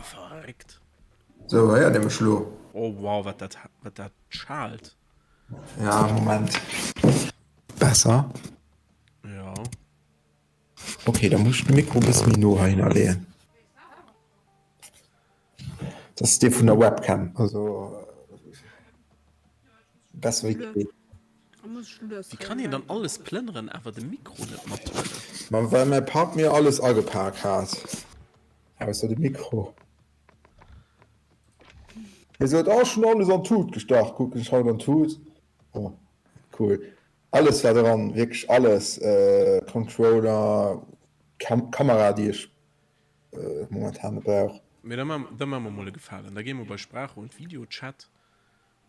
Verréckt. Sou, héiert Dir mech lo? Oh wow, wat dat, wat dat schaalt. Ja, Moment. Besser? Ja. Okay, da muss ech de Mikro e bësse méi no heihinner leeën. Dat ass dee vun der Webcam, also besser wéi keen. Wéi kann een dann alles plënneren awer de Mikro net mathuelen? Ma well mäi Papp mir alles agepak hat, ausser de Mikro. Hie sot, oh, ech hunn alles an d'Tut gestach. Kucken ech haut an d'Tut, oh, cool. Alles war dran, wierklech alles, Controller, Kamera, déi ech momentan net brauch. Mee da maache mer mol e Gefalen, da gi mer bei Sprache und Videochat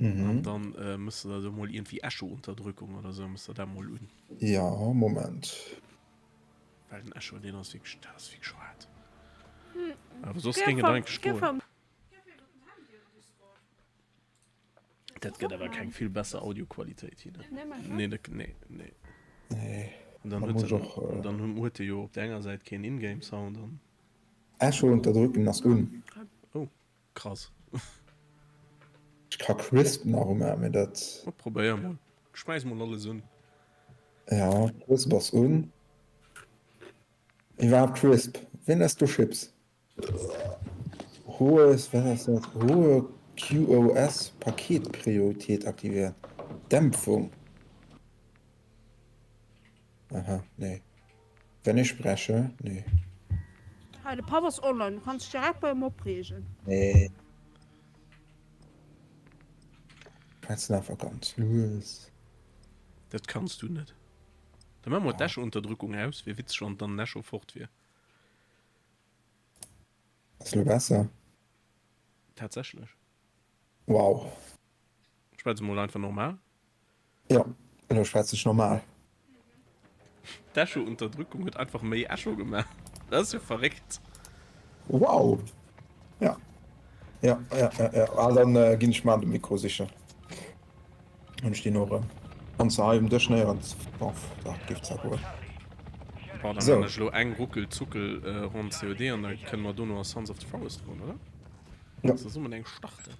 an dann mëss de der do mol iergendwéi Echo-Unterdrückung oder sou, mëss der dat mol un. Jo, Moment. Well den Echo, deen ass wierklech, dat ass wierklech haart. Awer soss géing et eigentlech goen. Dat gëtt awer keng vill besser Audioqualitéit hin. Nee, dat, nee, nee. Nee. An dann huet en, dann huet e jo op der enger Säit keen Ingame Sound an. Echo unterdrücken ass un. Oh, krass. Ech ka Crisp nach umaachen, mee dat. Oh, probéier mol. Schmäiss mol alles un. Ja, Crisp ass un. Iwwerhaapt Crisp. Ween esst do Chips? Hohes, wat ass dat? Hohe QoS Paketpriorität aktivieren. Dämpfung. Aha, nee. Wenn ich spreche, nee. Hei, de Papp ass online, du kanns dech direkt bei em opreegen. Nee. Schwätzen einfach ganz lues. Dat kanns du net. Da maache mer d'Echo-Unterdrückung aus, wier witzeg wann dann den Echo fort wier. Ass lo besser? Tatsächlech. Wow. Schwätz emol einfach normal. Jo, elo schwätz ech normal. D'Echo-Unterdrückung huet einfach méi Echo gemaach. Dat ass jo verréckt. Wow. Ja. Ja, ja, ja, ja. Ah, dann äh, ginn ech mal de Mikro sichen. Hunn ech deen och erëm. Wann se hei um Dësch néierens, bof, dat géif zwar goen. Bon, dann Sou. man ech elo eng Ruckel-Zuckel-Ronn COD an da kënne mer dono a Sons of the Forest goen, oder? Ja. Zesummen eng starten.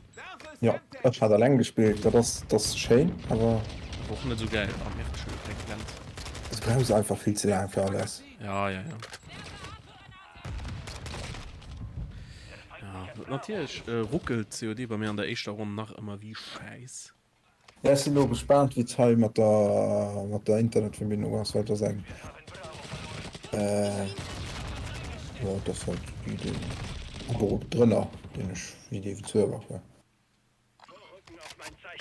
Ja, ech hat alleng gespillt, dat ass, dat ass schéin, awer. Awer och net esou gäil. Ah merde, ech hunn elo keng Blend. Du brauchs einfach vill ze laang fir alles. Ja, ja, ja. Ja, natierlech ruckelt COD bei mir an der éischter Ronn nach ëmmer wéi Schäiss. Ja, ech sinn elo gespaant wéi et hei mat der mat der Internetverbindung ass, well et ass eng äh, jo et ass halt wéi den Abo drënner deen ech wéi dee Server quoi.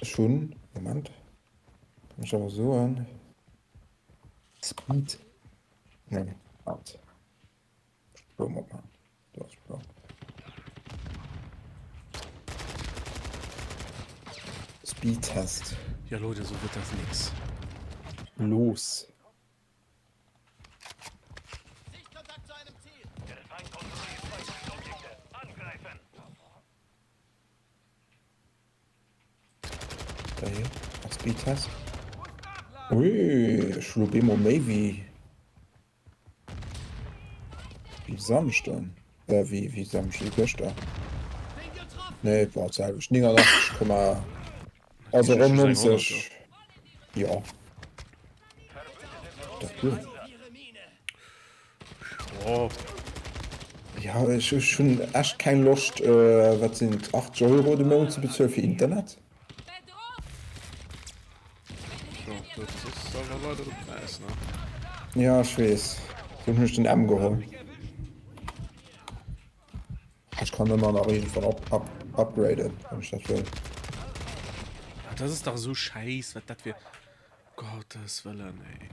Ech hunn, Moment, kann ech awer soen, Speed, nee, wart. Speedtest. Ja Leute, so wird das nix. Los. Speedtest. Ui, ech hu lo bemol méi wéi wéi Samschden. Äh, wéi, wéi Samschden, wéi gëschter. Nee, war d'selwecht. 89, also ronn 90. Jo. Dat guer. Oh. Ja, ech, ech hunn echt keng Loscht, äh, wat sinn et, 80 Euro de Mount ze bezuelen fir Internet. Ja, dat ass awer leider de Präis, ne? Ja, ech weess. Dunn hunn ech den M geholl. Ech kann ëmmer nach iergendwann up, up, upgraden, wann ech dat wëll. Ah, das ist doch so scheiß, wat dat fir Gottes Wëllen, ey.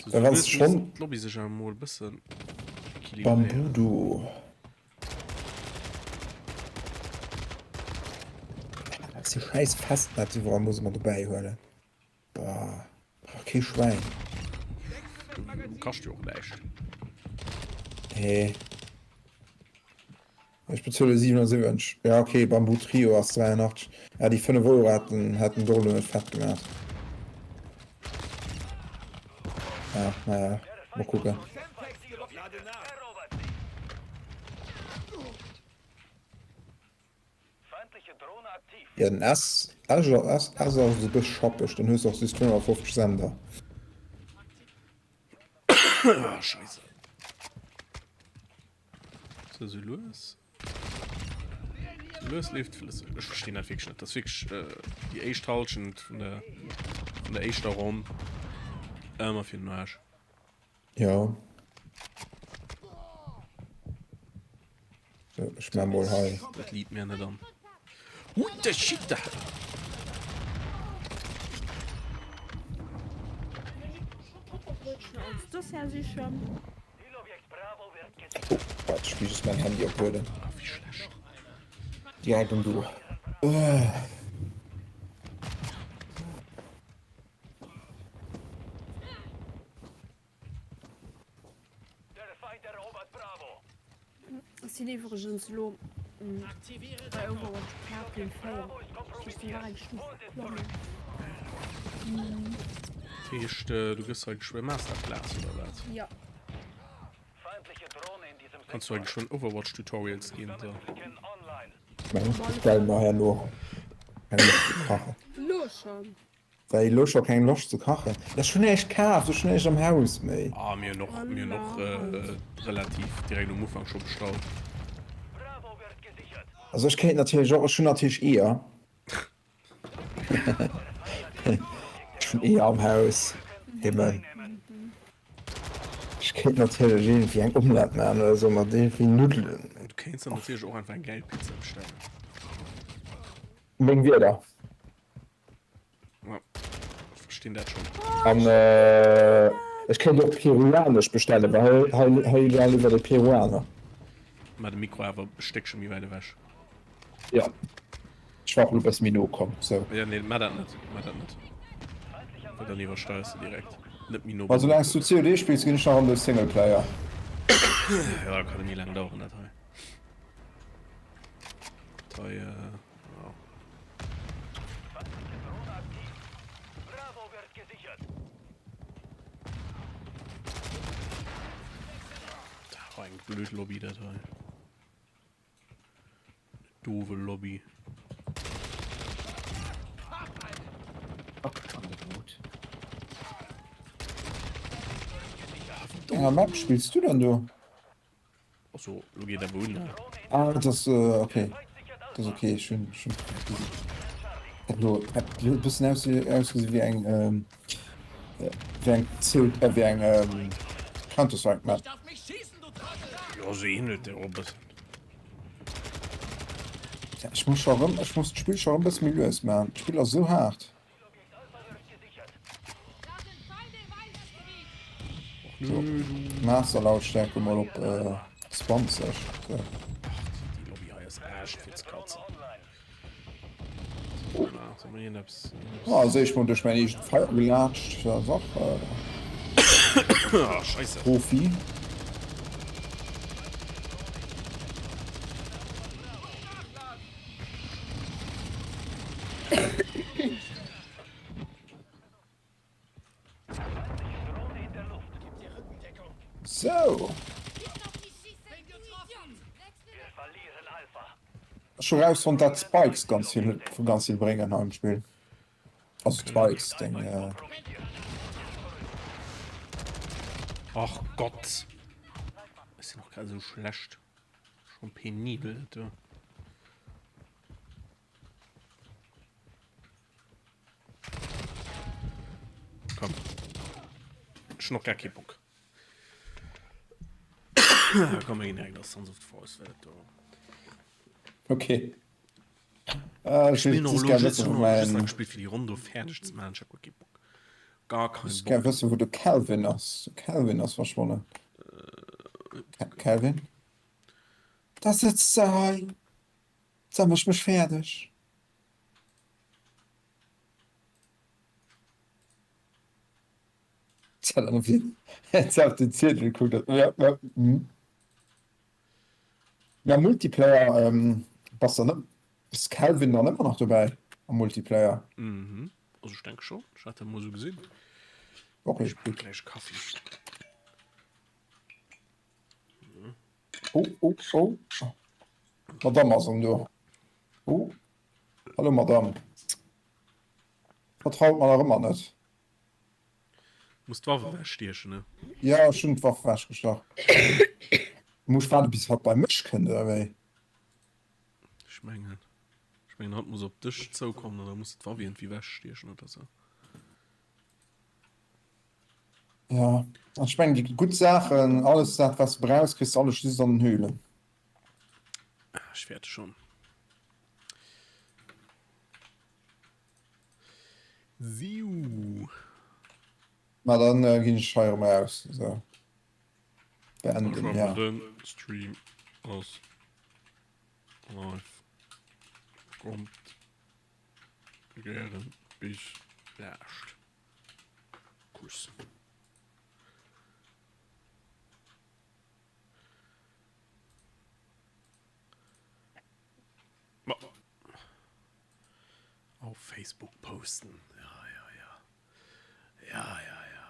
So, Ja, wann's schon- d'Lobby sech awer mol e bëssen équilibréieren. Bambudo. Dat ass scheiß Festnetz, iwwerall muss mer dobäi huelen. Bah, brauch kee Schwäin. Kascht jo och näischt. Nee. Ech bezuele 77. Ja, okay, Bamboo Trio ass 83. Ja, déi 5 Euro hätten, hätten d'Orlo net fett gemaach. Ja, naja, mal kucken. Ja den S S S ass e bësse schappeg, dann hues de och just 250 Sender. Ah, Scheisse. So, so lues. So lues leeft flësseg. Ech verstinn dat wierklech net. Dat ass wierklech äh, déi éischt Halschent vun der, vun der éischter Ronn. Ëmmer fir den Arsch. Ja. So, ech man mol hei. Dat liit mir net an. What the shit? Oh, warte, ich muss mein Handy oplueden. Ah, wie schlecht. Direkt um du. Äh. Ech sinn iwwregens elo bei Overwatch Platin 4. Ech sinn nach eng Stuf geklommen. Dat heescht, du gëss hei geschwë Masterclass oder wat? Jo. Kanns du hei geschwënn Overwatch Tutorials ginn? Ech bestellen mer herno. Keng Loscht ze kachen. Lo schon? Well elo scho keng Loscht ze kachen. Ech hunn näischt kaf, ech hunn näischt am Haus méi. Ah mir hunn och, mir hunn och relativ direkt um Ufank scho bestallt. Also ech kéint natierlech och, ech hunn natierlech Eeër. Ech hunn Eeër am Haus, Himmel. Ech kéint natierlech iergendwéi eng Omelette maachen oder esou mat iergendwéi Nuddelen. Du kéints der natierlech och einfach eng gäil Pizza bestellen. Meng Wierder. Ja, ech verstinn dat schon. An ech kéint och peruanesch bestellen, well hei, hei, hei war iwwer de Peruaner. Mä de Mikro awer e Stéckche méi wäit ewech. Ja, ech war och elo e bësse méi no komm, sou. Ja, nee, mä dat net, mä dat net. Well dann iwwersteiers de direkt. Net méi no Ma beim soulaang s Mikro. du COD spills, ginn ech nach an de Singleplayer. Ja, kann net méi laang daueren, dat hei. Dat hei, Ja. Eng blöd Lobby dat hei. Doofe Lobby. Enger Map spillst du dann do? Also, lo geet awer un, ne? Ah, dat ass äh, okay. Dat ass okay, ech hunn ech hunn dat lo dat huet e bëssen aus ausgesinn wéi eng ähm, äh, wéi eng CO äh, wéi eng ähm, Counter-Strike Map. Jo, se ähnelt der och e bëssen. Ja, ech muss scho rëm, ech muss d'Spill scho rëm e bësse méi lues maachen. D'Spill ass esou haart. So, Masterlautstärke mol op äh, 20. So. Déi Lobby hei ass echt fir ze katzen. Oh, also ich bin durch mein eegent Feier gelatscht. Das auch, äh, oh, Scheiße. Profi. Sou. Ech hu rausfonnt dat Spikes ganz vill ganz vill bréngen hei am Spill. Also Spikes deng äh. Ach Gott. Ech sinn och grad esou schlecht. Schon penibel dat do. Komm. Ech hunn och gar kee Bock. Komm, mir ginn direkt als Sons of the Forest, well dat do. Okay. Äh, Ich spiel noch just lo gär just wëssen, noch wou just nach mein, gespielt fir déi Ronn do fäerdeg ze maachen. Ich hab guer kee Bock. Gar keinen just gär Bock. wëssen, wou de Calvin ass. De Calvin ass verschwonnen. Ca Calvin? Da sëtzt se hei. Da mécht mech fäerdeg. Op den Ziedel gekuckt huet. Ja Multiplayer ähm, bass dann net ass Calvin dann ëmmer nach dobäi am Multiplayer? Mhm. Also ech denke schon. Ech hat dat mol sou gesinn. Okay, Ich brauch gutt. gläich Kaffi. Oh, oh, oh. Mat Amazon do. Oh. Hallo Madame. Vertraut mer nach ëmmer net. Muss d'Waff ewech stiechen, ne? Ja, ech hunn d'Waff ewechgestach. Muss ech waarde bis hatt bei mech kënnt, oder wéi? Ech mengen, ech mengen hatt muss op dech zoukommen an da muss de d'Waff iergendwéi ewechstiechen oder sou. Ja, an ech mengen déi gutt Saachen, alles dat wat s de brauchs, kriss de alles just an den Höhlen. Ech fäerte schonn. Siu. Ma dann äh, ginn ech hei erëm raus. So. Beenden, ja. Den Stream ass live. Kommt gären bis laascht. Kuss. Ma. Auf Facebook posten. Ja, ja, ja. Ja, ja, ja.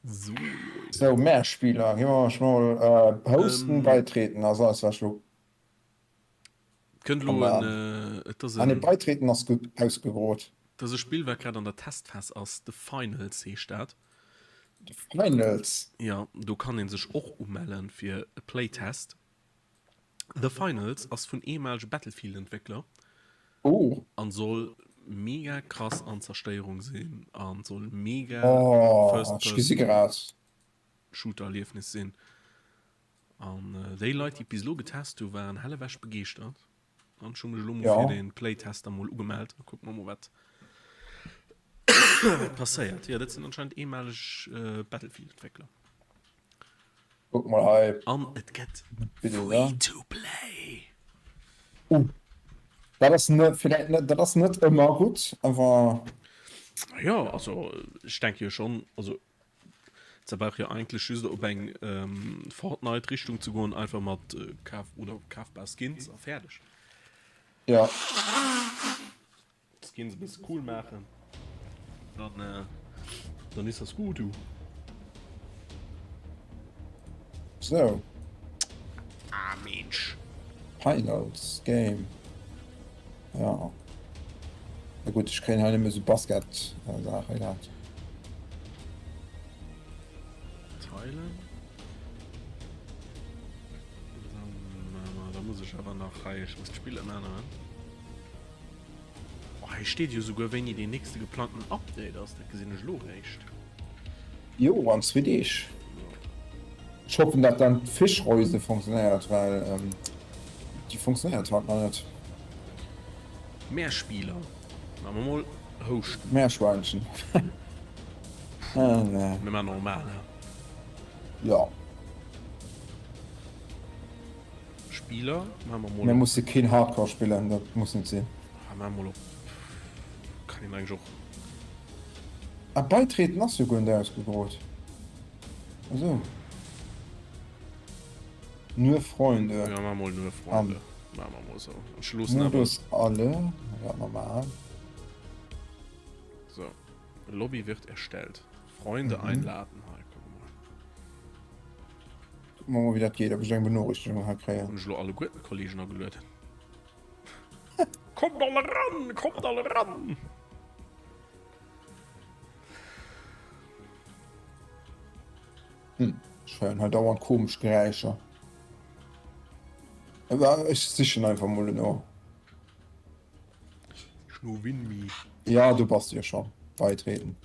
So, Leute. So, mehr Spieler. Gehen wir mal äh, hosten, Ähm. beitreten. Also, alles was lo. Kënnt lo en, äh, et ass Ah, nee, en, beitreten ass ge ausgegrot. et ass e Spill, wat grad an der Testphas ass, The Finals heescht dat. The Finals. Jo, do kann ee sech och umellen fir e Playtest. The Finals ass vun ehemalige Battlefield-Entwéckler Oh. an soll mega krass an Zerstéierung sinn an soll mega Oh, ech gesi First-Person grad. Shooter-Erliefnis sinn. An déi Leit, déi et bis elo getest hu waren hellewech begeeschtert. An ech hu mech elo mol fir Ja. de Playtest da mol ugemellt a kucke mer mol wat wat passéiert. Jo, dat sinn anscheinend ehemaleg Battlefield-Entwéckler. Kuck mol hei. An et gëtt Bitte, free ne? to play. Uh. Dat ass net, villäicht net, dat ass net ëmmer gutt, awer. Jo, also ech denke jo schonn, also Se brauch jo eigentlech just op eng Fortnite Richtung ze goen, einfach mat kaf oder kafbar Skins a fäerdeg. Ja. Skins e bësse cool maachen, dann dann is das gut du. So. Ah Mensch. Finals Game. Ja. Na gutt, ech kréien hei nëmme sou Basket-Saache grad. Teilen. Dann, äh, da muss ech awer nach hei, ech muss d'Spill ëmänneren. Oh, hei steet jo souguer wéini deen nächste geplangten Update ass, dat gesinn ech elo réischt. Jo, an zwee Deeg. Ech hoffen dat dann d'Fischreuse funktionéiert, well déi funktionéiert haut nach net. Meerspieler, Maache mer mol Houschten. Meerschweinchen. Mir maachen normal, he? Jo. Spieler, maache mer mol. Mir musse keen Hardcore spillen, dat muss net sinn. Ah, maache mol op. Kann een eigentlech och. Ah, beitreten ass jo guer net ausgegrot. Esou. Nur Freunde. Ja, mach mol nur Freunde. An. Mach mer mol sou. An ech loossen awer. Modus alle. Ja, normal. So. Lobby wird erstellt. Freunde mhm. einladen. Hei, guck mal. Gucken wir mal, wie dat geet, ob ech eng Benorichtigung hei kréien. Hunn ech lo alleguerten d'Kollegen agelueden. Kommt alle ran, kommt alle ran! Hm, ech héieren hei dauernd komesch Geräischer. Awer ech sichen einfach mol elo. Sich no Winmi. Ja, do bass du jo schon. Beitreten.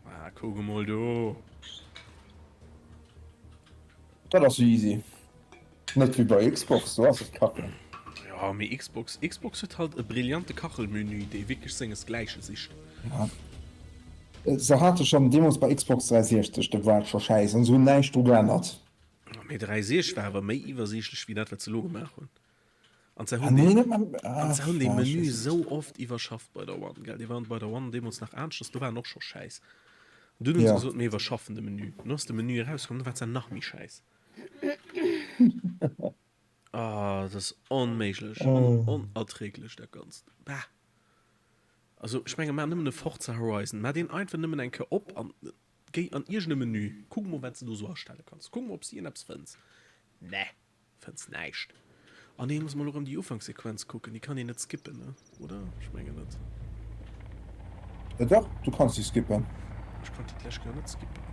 Ah, kuck emol do. Dat ass jo easy. Net wéi bei Xbox, do ass et kacke. Jo, mee Xbox, Xbox huet halt e brillante Kachelmenü, dee wierklech sengesgläiche sicht. Ja. Se hate schonn deemools bei Xbox 360, do war et scho schäiss an se hunn näischt dru geännert. Mee 360 war awer méi iwwersiichtlech wéi dat, wat se elo gemaach hunn. An se Ah hunn nee, dee, net mam, an ah, se hunn dee ja, ech Menü weess net. esou oft iwwerschafft bei der One, gell? Dee war bei der One deemools nach aneschters, do war en och scho schäiss. An dunn hunn se Ja. gesot, mir iwwerschaffen de Menü. Dunn ass de Menü erauskomm, du war se nach méi schäiss. Ah, dat ass onméiglech, on, onerträglech dat Ganzt. Bah. Also ech menge maach nëmmen e Forza Horizon, maach deen einfach nëmmen eng Kéier op an. Géi an iergend e Menü, kuck mol wat s de do sou astelle kanns, kuck mol ob s de iergendeppes fënns. Ne, fënns näischt. Ah nee, muss mer elo rëm déi Ufankssequenz kucken, déi kann een net skippen, ne? Oder? Ech mengen net. Jo dach, du kanns déi skippen. Ech konnt déi d'lescht Kéier net skippen.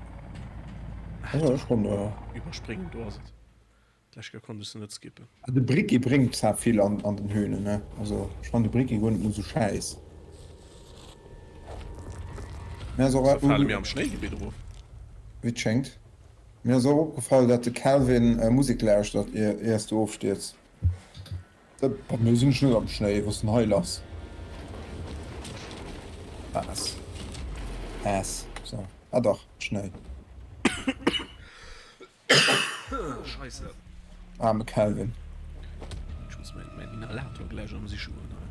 Ah jo, ech konnt awer. Iwwerspréngen, do ass et. D'lescht Kéier konnt ech se net skippen. De Bricky bréngt zwar vill an den Höhlen, ne? Also ech fannen de Bricky guer net mol sou schäiss. Mir ass och Wéi fale mir am Schnéigebitt erof? Wéi et schéngt. Mir ass och opgefall dat de Kelvin Musek lauschtert iers du ofstierz. Bei mir sinn ech net am Schnéi, wat ass denn hei lass? S S so ah dach Schnéi. Scheisse. Aarme Kelvin. Ech muss mäin mäin Inhalator gläich erëm siche goen hei.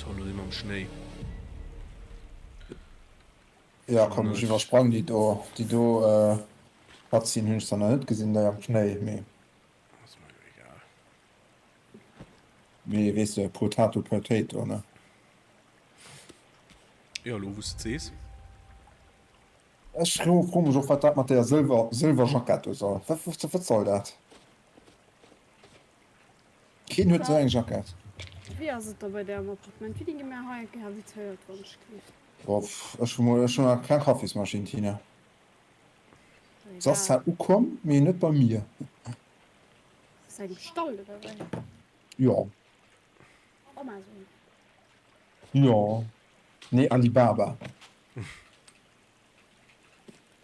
Toll, lo si mer am Schnéi. Ja komm, ech iwwersprang déi do. Déi do Cutscene hunn ech zwar nach net gesinn, déi am Schnéi, mee. Ass mer jo egal. Mee weess de, Potato Potato, ne? Jo, elo wou s de et sees. Ech froe mech och, wat dat mat deeër Sëlwer, Sëlwer-Jackett do soll. Wat, wat, wat soll dat? Keen huet esou eng Jackett. Wéi ass et da bei där am Appartement? Wéini gi mär hei eng Kéier invitéiert, wann ech gelift? Boff, ech hu mol, ech hunn nach keng Kaffismaschinn, Tina. Se ass zwar ukomm, mee net bei mir. Ass eng bestallt oder wéi? Jo. Amazon. Jo. Nee, Alibaba.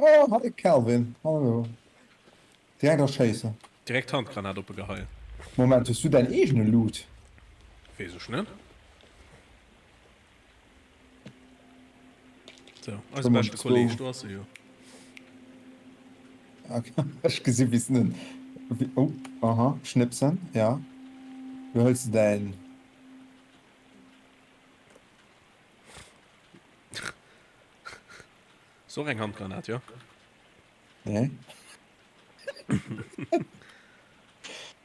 Oh, hi Calvin. Hallo. Direkt erschéissen. Direkt Handgranat oppe geheien. Moment, hues du däin eegene Loot? Weess ech net. So, eise beschte Kolleg, do ass e jo. Ech gesi wéi s den, oh, aha, schnipsen, ja. Du hëls de däin. Ass och eng Handgranat, jo? Nee.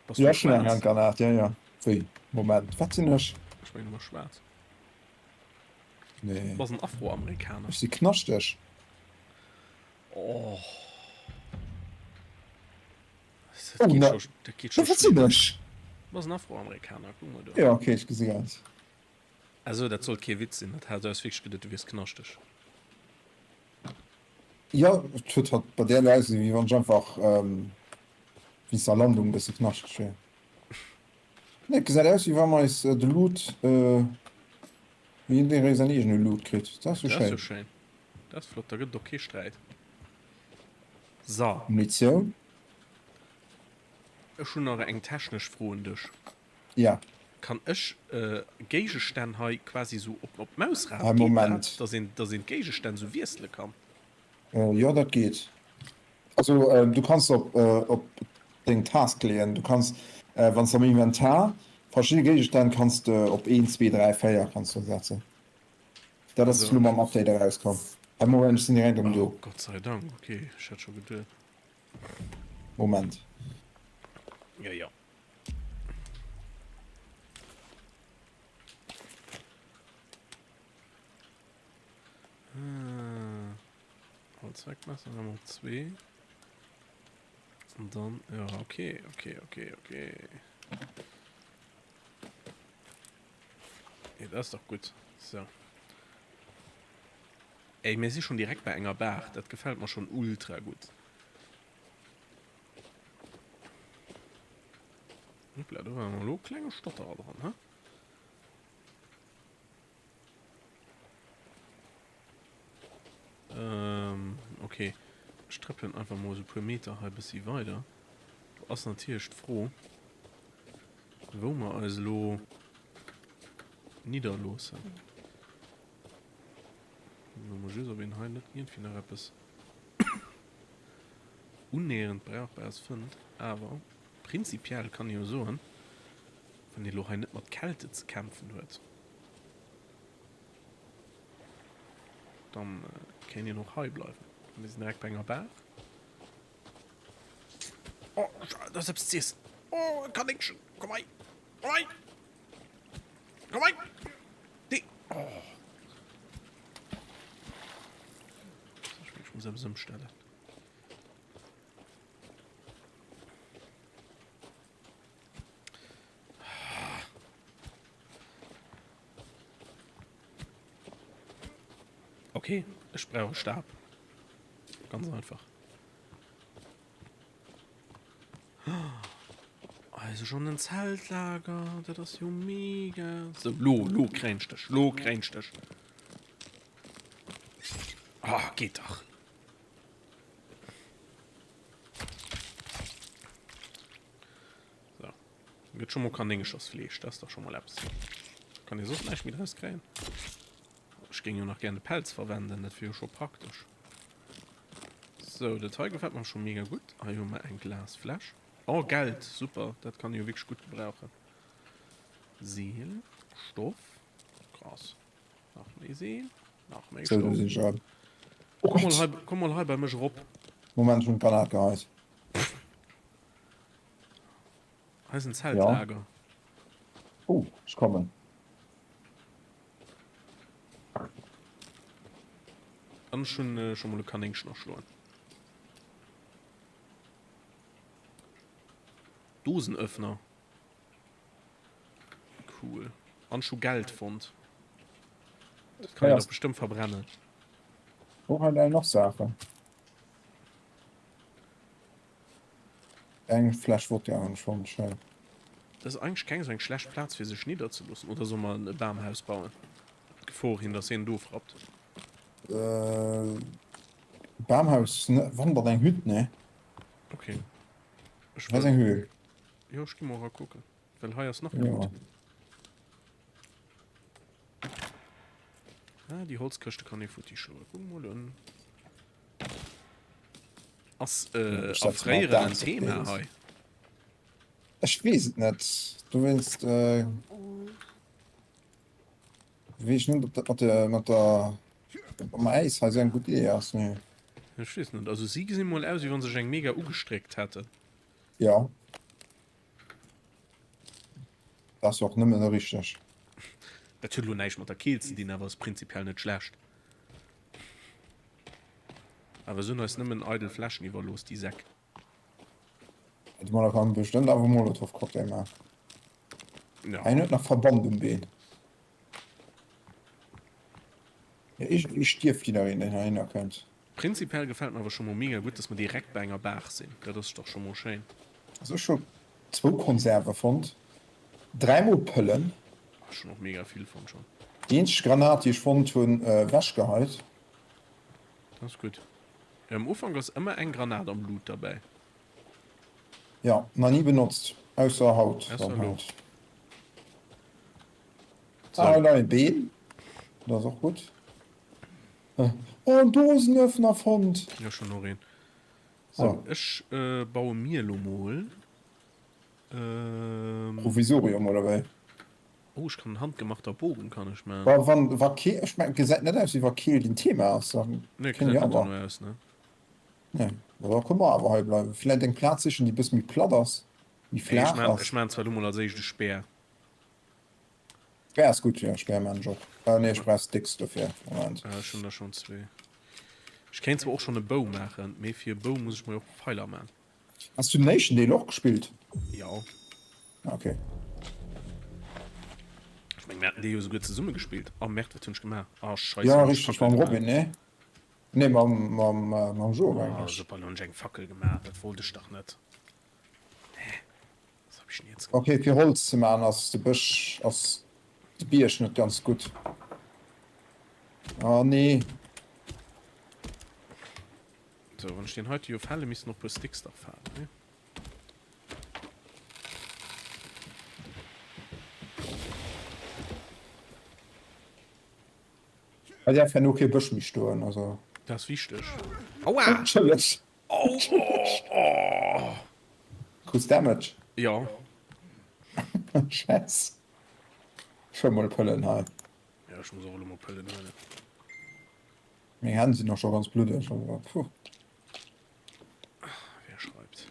Bass du Jo, ech hunn eng schwaarz? Handgranat, jo, jo. Wéi? Moment, wat sinn ech? Ech mengen, du bass schwaarz. Nee. Du bass en Afroamerikaner. Ech si knaschteg. Oh. Dat Oh, geet na. scho, dat geet scho Wat sinn schlimm. ech? Du bass en Afroamerikaner, kuck mol do. Ja, okay, ech gesi grad. Also, dat sollt kee Witz sinn, dat hat eis wierklech geduet, du wiers knaschteg. Ja, et huet halt bei där elo ausgesinn, wéi wann ech einfach ähm, wéinst der Landung e bësse knaschteg wier. Nee, et gesäit aus, wéi wa mer eis de Loot, wéi jidderee säin eegene Loot kritt. Dat ass jo Dat ass jo schéin. schéin. Dat ass flott, da gëtt et och kee Sträit. So. Munitioun. Ech hunn nach eng technesch Fro un dech. Ja. Kann ech Géigestänn hei quasi sou op op d'Mausrad? Hei, Geet dat, Moment. dass een dass een d'Géigestänn sou wiessele kann? Jo, dat geet. Also du kanns op op deng Task leeën. Du kanns wann s de am Inventar verschidde Géigestänn kanns de op 1, 2, 3, 4 kanns du setzen. Dat ass elo mam Update erauskomm. Hei Moment, ech sinn direkt erëm do. Oh Gott sei Dank, ok, ech hat scho geduet. Moment. Jo jo. Allzweckmesser haben wir zwee. Und dann, ja, okay, okay, okay, okay. Ja, das ist doch gut. So. Ey, mir si schon direkt bei enger Baach. Dat gefällt mir schon ultra gut. Hoppla, do war elo klenge Stotterer dran, hä? Ähm, okay. Ech trëppelen einfach mol esou puer Meter hei bëssi weider. Do ass natierlech d'Fro, wou mer eis elo nidderloossen. Kucke mer just, ob een hei net iergendwéi nach eppes unnäherend Brauchbares fënnt. Awer prinzipiell kann ee jo soen, wann ee elo hei net mat Kälte ze kämpfen huet, Dann kéint een och hei bleiwen. Mir sinn direkt bei enger Baach. Oh, da ass eppes z'iessen. Oh, e Kanéngchen. Komm hei. Komm hei. Komm hei. Déi. Oh. muss eppes ëmstellen. Okay, ech brauch e Stab. Ganz einfach. Also schon en Zeltlager, dat ass jo mega. So, lo, lo kréien ech dech, lo kréien ech dech. Ah, geht dach. So. Gëtt schon mol Kanéngechersfleesch, dat ass dach schon mol eppes. Kann ee soss näischt méi draus kréien? Ech géing jo nach gär de Pelz verwenden, dat wier jo scho praktesch. So, dat hei gefält mer scho mega gutt. Hei hu mer eng Glasfläsch. Oh, Geld, super, dat kann ee jo wierklech gutt gebrauchen. Seel, Stoff, krass. Nach méi Seel, nach méi So, do Stoff. sinn ech erëm. Oh Komm mol Gott! hei, komm mol hei bei mech erop. Moment, ech hunn d'Granat geheit. Hei ass en Ja. Zeltlager. Oh, ech kommen. An ech hunn scho mol e Kanéngchen erschloen. Dosenöffner. Cool. An ech hu Geld fonnt. Dat kann een dach bestëmmt verbrennen. Oh, hei leien och Saachen. Eng Fläsch Wodka hunn ech fonnt, schéin. Dat ass eigentlech keng esou eng schlecht Plaz fir sech nidderzeloossen. Oder solle mer e Bamhaus bauen? Op d'Gefor hin, dass een do frappt. Bamhaus ne, wann dann eng Hütt, ne? Okay. Ech Hei ass eng Höhl. Jo, ech gi mol era kucken. Well hei ass nach Loot. Ah, déi Holzkëschte kann ee futti schloen. Kuck mol un. Ass äh, Erfréieren en Thema hei? Ech weess et net. Dowéinst äh, weess ech net, ob dat mat der, mat der, mam Äis hei esou eng gutt Idee ass. Nee. Ech weess net. Also si gesinn mol aus, wéi wann se sech eng mega ugestréckt hätten. Ja. Dat ass jo och nëmmen richteg. Dat huet elo näischt mat der Keelt ze dinn, awer ass prinzipiell net schlecht. Awer se hunn eis nëmmen eidel Fläschen iwwerlooss, déi Säck. Déi Männer kann bestëmmt awer Molotowcocktail maachen. Ja. Hien huet nach Verband um Been. Ja, iergendwéi stierft jiddereen, deen heihinner kënnt. Prinzipiell gefält mer awer scho mol mega gutt, dass mer direkt bei enger Baach sinn. Dat ass dach scho mol schéin. Also ech hu zwou Konserve fonnt, dräimol Pëllen. Ech hunn och mega vill fonnt schonn. Déi eenzeg Granat déi ech fonnt hunn, wechgeheit. Dat ass gutt. Jo, am Ufank ass ëmmer eng Granat am Loot derbäi. Jo, nach ni benotzt, ausser haut. Ausser elo. Ah, hei leie Been, dat ass och gutt. Oh, en Dosenöffner fonnt! Jo, schon och een. So, ech baue mir elo mol. Provisorium oder wéi? Oh, ech kann en handgemachter Bogen kann ech man. Wa wann wa Keel, ech mengen, gesäit net aus wéi wa Keelt en Thema ass, da Nee, kënne gesäit jo net awer. dono aus, ne? Nee, ma da kënne mer awer hei bleiwen. Vläit eng Plaz sichen, déi e bësse méi platt ass, méi Nee, ech flaach man, ass. ech man zwar elo mol als éischt e Speer. Speer ass gutt, jo, Speer man ech och. Äh, nee, ech brauch Sticks dofir. Moment. Ah, ech hunn der schonn zwee. Ech kéint zwar och schonn e Bou maachen, mee fir e Bou muss ech mer jo och Pfeiler man. Has du den éischten Deel och gespillt? Jo. Ah, okay. Ech meng, mir haten dee jo souguer zesumme gespillt. Oh Merde, wat hunn ech gemaach? Oh Scheisse, Ja, hunn ech richteg, Fackel mam gemaach. Robin, nee? Nee, mam, mam, mam Jo Oh, eigentlech. super, lo hunn ech eng Fackel gemaach. Dat wollt ech dach net. Hä? Was hab ich denn jetzt gemacht? Okay, fir Holz ze maachen ass de Bësch, ass de Bierg net ganz gutt. Oh nee. So, wann ech deen heite jo fälle, missten och puer Sticks dach falen, ne? Hei däerf herno kee Bësch méi stoen, also. Dat ass wichteg. Aua! Entschëlleg. Oh, oh, oh. Krus Damage? Jo. Schäss. Scho mol Pëllen hei. Ja, ech muss och elo mol Pëllen huelen. Meng Hänn sinn och scho ganz bluddeg, also puh. Wer schreibt?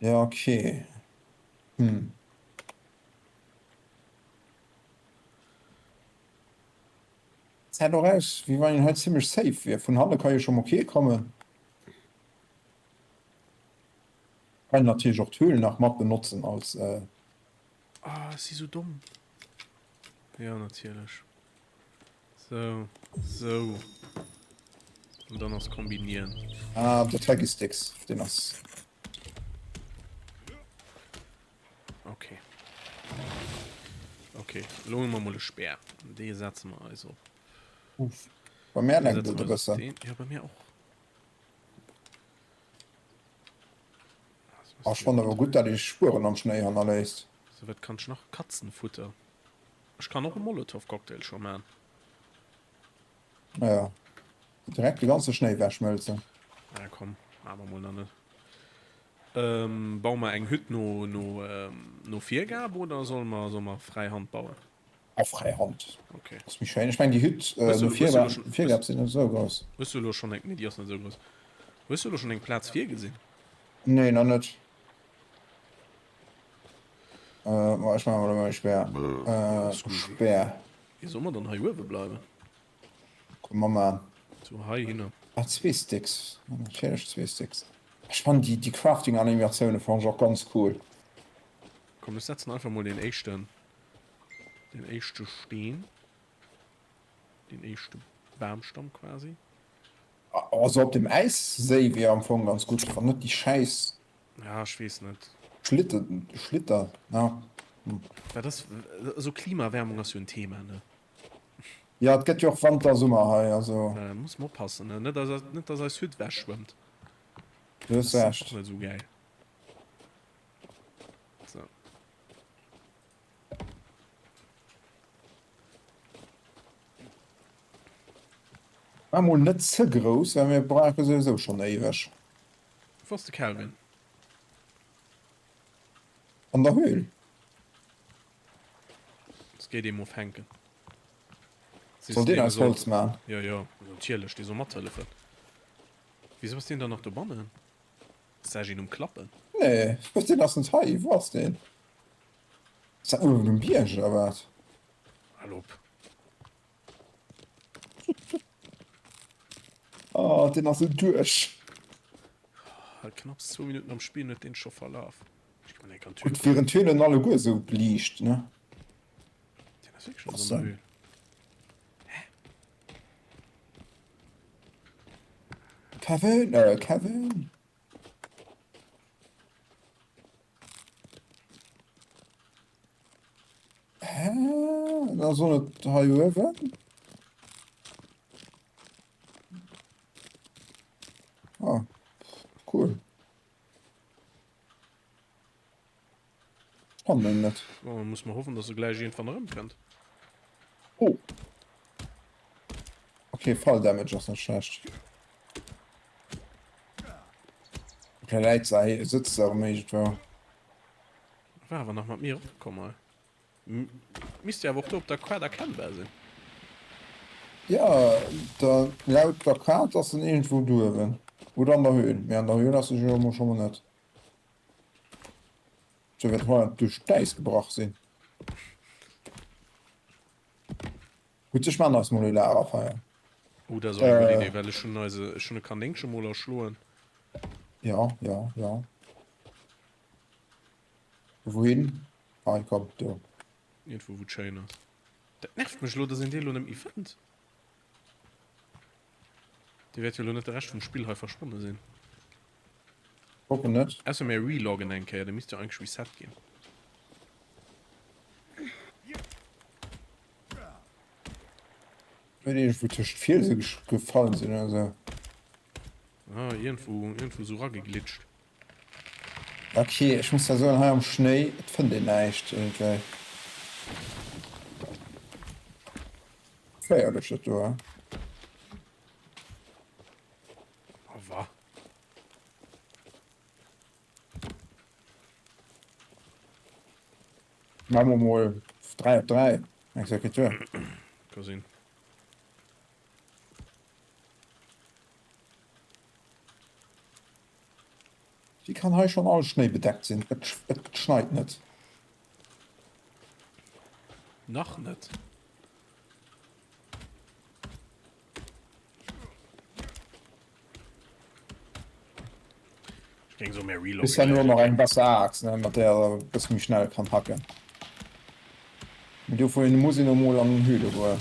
Ja, okay. Hm. Gesäit och aus wéi wann een hei zimlech safe wier. Vun hanne ka jo scho mol kee kommen. Kann een natierlech och d'Höhl nach mat benotzen als. Ah, ech si sou domm. Jo, natierlech. Sou, sou. An dann ass kombinieren. Ah, de Taggy Sticks, deen ass. Okay. Okay, elo hu mer mol e Speer. Dee setze mer eis op. Uff. Bei mär lenkt et e bëssen. Ja, bei mir och. Ah, ech fannen awer gutt, dat ee Spueren am Schnéi hannerléisst. Sou, wat kann ech nach? Katzenfutter. Ech kann och e Molotow-Cocktail scho man. Naja, direkt de ganze Schnéi wegschmëlzen. Ah, komm, maache mer mol nach net. Ähm, baue mer eng Hütt no, no, ähm, no Virgab oder solle mer, solle mer fräi Hand bauen? Ah, fräi Hand. Okay. Ass méi schéin. Ech mengen déi Hütt äh, Hues du, no hues du Virgab, elo schon, hues, Virgab sinn net esou grouss. hues du elo schon eng, nee, déi ass net esou grouss. Hues du elo schon eng Plaz virgesinn? Nee, nach net. Äh, ma ech maache mol emol e Speer. Äh, Speer. Wéi soll mer dann hei uewe bleiwen? Komm mer man. So heihinner. Ah, zwee Sticks. Natierlech zwee Sticks. Ech fannen déi, déi Crafting-Animatioune fannen ech och ganz cool. Komm, ech setzen einfach mol deen éischten, deen éischte Steen. Deen éischte Bamstamm quasi. Also op dem Äisséi wier am Fong ganz gutt, wann net déi schäiss. Ja, ech weess net. Schlitte, Schlitter, ja. Hm. Dat ass, also Klimaerwärmung ass jo en Thema, ne? Ja, et gëtt jo och Wanter, Summer hei, also. Ja, muss mer oppassen, ne? Net, dass, net, dass eis Hütt wechschwëmmt. Du hues Das ass Recht. och net esou gäil. So. War mol net ze grouss, well mir brauche souwisou schonn éiweg. Wou ass de Kelvin? An der Höhl. Es geet ee mol fänken. Soll deen eis Holz man? Jo, jo, natierlech, dee soll mathëllefen. Wisou ass deen dann nach dobannen? Ass dat een um Klappen? Nee, deen ass net hei. Wou ass deen? Ass dat uewen um Bierg oder wat? Hal op. Oh, deen ass esou duerch. Knapps zwou Minutten am Spill huet deen scho verlaf. Gutt, wieren d'Höhlen alleguer esou beliicht, ne? Deen ass wierklech net an der Höhl. Hä? Kevin, äh, Kevin? Hä? Da soll et hei uewen? Ah, cool. Fannen en net. Bon, muss mer hoffen, dass e gläich iergendwann erëmkënnt. Oh. Okay, Fall Damage ass net schlecht. Okay, läit se hei, sëtzt se erëm iergendwou. War awer nach mat mir eropkomm hei. Misst jo awer och do op der Kaart erkennbar sinn. Jo, da laut der Kaart ass en iergendwou do uewen. Oder an der Höhl. Mee an der Höhl ass e jo emol scho mol net. Sou wäert hei duerch d'Äis gebrach sinn. Gutt, ech maan eis mol e Lagerfeier. Oh, dat ass och eng gutt Idee, well ech hunn eise, ech hunn e Kanéngche mol erschloen. Jo, jo, jo. Wouhin? Hei, komm, do. Iergendwou, wou et schéin ass. Dat nervt mech elo, dass een dee elo net méi fënnt. Dee wäert jo elo net de Rescht vum Spill hei verschwonne sinn. Hoffen net. Ausser mir reloggen eng Kéier, da misst jo eigentlech reset ginn. Huet iergendwou tëscht Fielse gefallen sinn oder sou. Ah, iergendwou, iergendwou sou rageglitscht. Ok, ech muss da soen, hei am Schnéi, et fënnt een näischt iergendwéi. Geféierlech dat do, he? Oh, wa. Maache mer mol 3 op 3, mengs du dat geet duer? Ka sinn. Wéi kann hei schon alles schnéibedeckt sinn? Et, et schneit net. Nach net. Géing soen, mir Bis reloggen herno gläich nach eng eng Kéier. besser Aaxt, ne, mat där e bësse méi schnell kann hacken. Mee dofir muss een emol an den Höhle goen.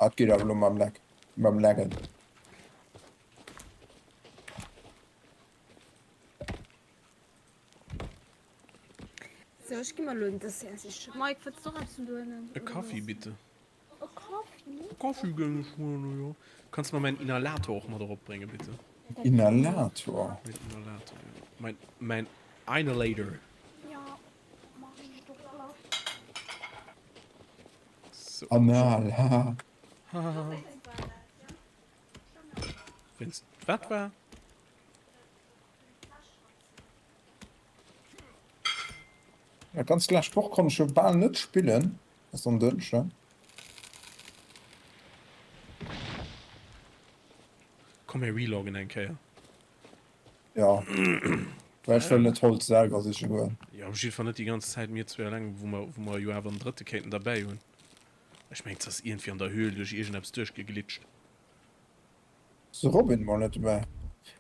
Ah, et geet awer elo mam Lag, mam Laggen. So, ech gi mer elo en Dessert sichen. Mike, wëlls du och eppes vun dohennen? E Kaffi, bitte. E Kaffi? E Kaffi géing ech huelen, jo. Kanns du mer mäin Inhalator och mat eropbréngen, bitte? Inhalator? Mäin Inhalator, jo. Mein, mein Inhalator. Ja, mach ech doch gleich. So. Anal, haha. Haha. Wéinst wat war? Ja, ganz lescht Woch konnt ech jo bal net spillen. Ass en Dënschden. Komm mir reloggen eng Kéier. Ja. Well ech wëll net Holz selwer siche goen. Jo, op jidde Fall net déi ganz Zäit mir zwee eleng, wou mer, wou mer jo awer en Drëtte kéinten derbäi hunn. Ech mengen, 't ass iergendwéi an der Höhl duerch iergendeppes duerchgeglitscht. Ass de Robin mol net dobäi?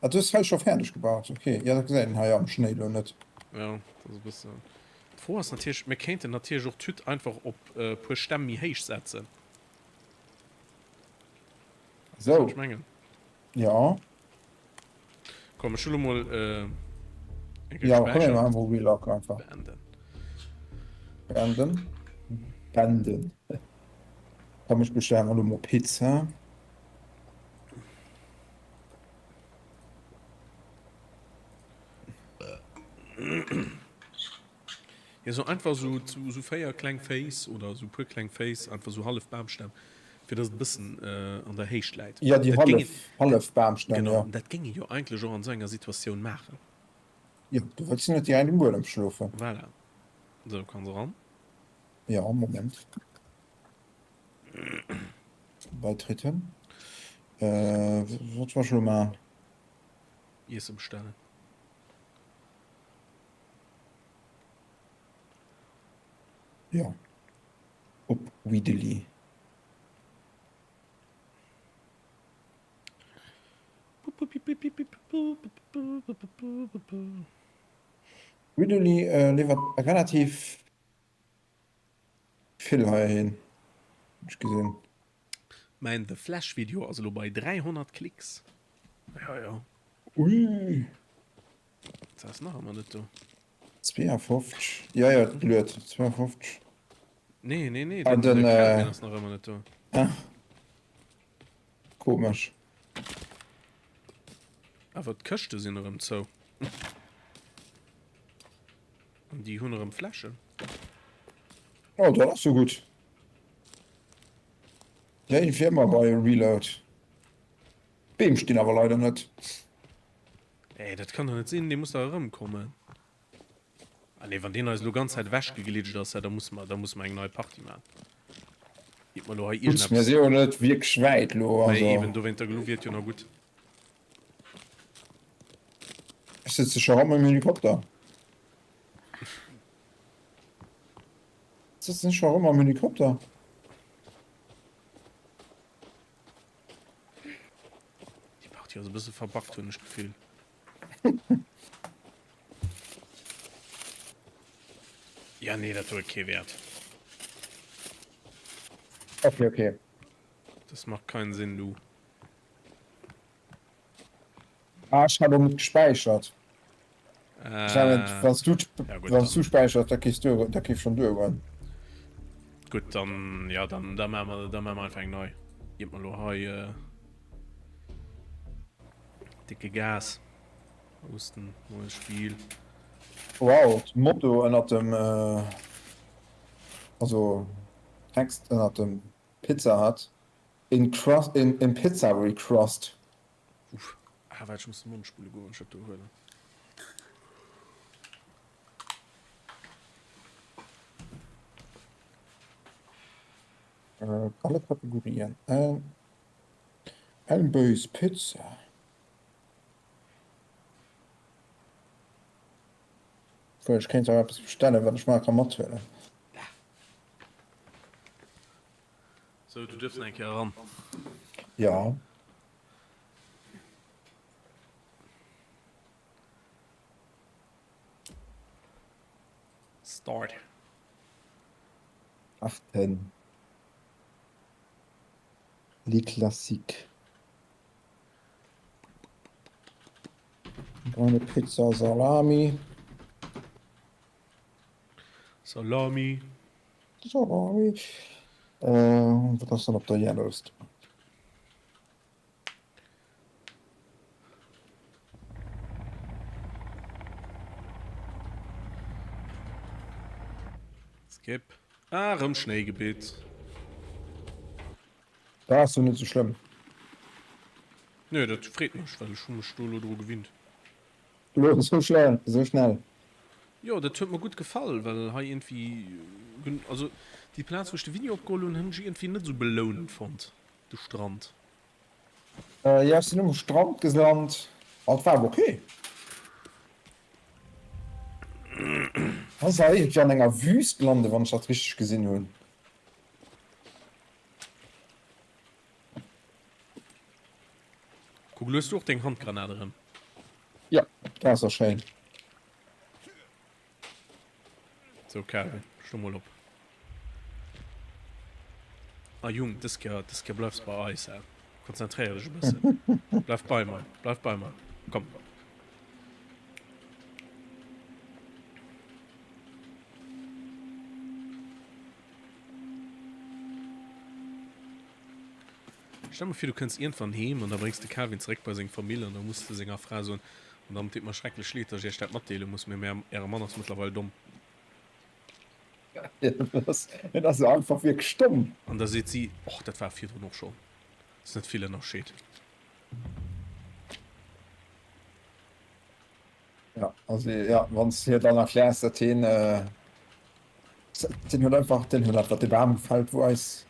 Ah, du hues d'Haus scho fäerdeg gebaut, ok. Jo, dat gesäit een hei am Schnéi lo net. Jo, dat ass e bëssen. D'Fro ass natierlech, mir kéinten natierlech och d'Hütt einfach op e puer Stämm méi héich setzen. Weess Sou. wat ech mengen? Jo. Komm, ech hu lo mol eng Kéier Jo, komm mir gespäichert. maachen mol Relog einfach. Beenden. Beenden. Beenden. Komm, ech bestellen mer lo mol Pizza. Ja, so einfach so, so, so 4 kleng Féiss oder so puer kleng Féiss, einfach so hallef Baamstämm, fir dass et e bëssen äh, an der Héicht läit. Ja, déi Dat géing hallef, hallef Baamstämm, Genau, ja. dat géing ee jo eigentlech och an esou enger Situatioun maachen. Jo, du wëlls jo net direkt um Buedem schlofen. Voilà. So, kanns eran. Ja, Moment. Beitreten. Äh, wat war ech elo maachen? Iesse bestellen. Ja. Op Weedeli. Weedeli äh, liwwert relativ Vill heihin hunn ech gesinn. Mäin The Flash Video ass elo bei 300 Klicks. Ja ja. Ui. Dat ass nach ëmmer net do. 52. Ja ja, et luet. 52. Nee, nee, nee, Ah, den, den, den Kelvin äh, ass nach ëmmer net do. Ah. Komesch. Awer d'Këschte sinn erëm zou. An déi hunn erëm Fläschen. Oh, dat ass jo gutt. Ja, iergendwéi ëmmer bei Reload. D'Beem stinn awer leider net. Ey, dat kann doch net sinn, dee muss dach erëmkommen. Ah nee, wann deen eis elo ganz Zäit ewechgeglitscht ass, da musse mer, da musse mer eng nei Partie maachen. Iert mer elo hei Gutt, mir iergendeppes. si jo net wierklech wäit elo, Nee, also. eben, dowéinter, elo wier et jo nach gutt. Ech sëtze scho rëm am Helikopter. Sëtzen ech scho rëm am Helikopter? Déi Partie ass e bësse verbuggt, hunn ech d'Gefill. Ja, nee, dat huet kee Wäert. Okay, okay. Das macht keinen Sinn, du. Ah, ech hat och net gespäichert. Ech hat net, Äh, wann s du, ja gut, wann s du dann. späichers, da kéis du, da kéif schon duergoen. Gutt, dann, ja, dann, da maache mer, da maache mer einfach eng nei. Iert mer elo hei äh, dicke Gas. Hosten, neues Spiel. Wow, d'Motto ënnert dem, äh, also Text ënnert dem Pizza Hut, In crust, in, in pizza we crust. Uff. Ah, waart, ech muss de Mond spulle goen, wann ech dat do huelen. Äh, alle Kategorien. Äh, Elbös Pizza. Obwohl, ech kéint awer eppes bestellen, wat ech mar ka mathuelen. Sou, du duerfs nach eng Kéier eran. Ja. Start. Achten. Les classiques. Eine Pizza Salami. Salami. Salami. Äh, wat ass dann op der Yellowstone? Skip. Ah, rëm Schnéigebitt. Dat ass jo net sou schlëmm. Nee, dat freet mech, well ech hu mech do elo dru gewinnt. Elo esou schnell, esou schnell. Jo, dat huet mer gutt gefall, well hei iergendwéi, also déi Plaz wou ech de Video opgeholl hunn, hunn ech iergendwéi net esou belounend fonnt, de Strand. Jo, ech sinn um Strand gelant, an et war awer ok. Ass awer iergendwéi an enger Wüst landen, wann ech dat richteg gesinn hunn. Kuck, elo hues du och deng Handgranat erëm. Jo, dat ass och schéin. Sou, Kevin, sto mol op. Ah Jung, dës Kéier, dës Kéier bleifs bei eis, hä? Konzentréier dech e bëssen. Bleif bei mer, bleif bei mer. Komm. Stell mer vir, du kënns iergendwann heem an da bréngs de Calvin zeréck bei seng Famill an da muss de senger Fra soen, Madame, et deet mer schrecklech leed, datt ech Iech dat matdeele muss, mee Äre Mann ass mëttlerweil domm. Hien ass jo einfach wierklech domm. An da seet si, Och, dat war e virdrun och schonn, ass net vill Ënnerscheed. Ja, also ja, wann s hir dann erkläers, datt hien, den huet einfach, den huet einfach de Bam gefällt, wou eis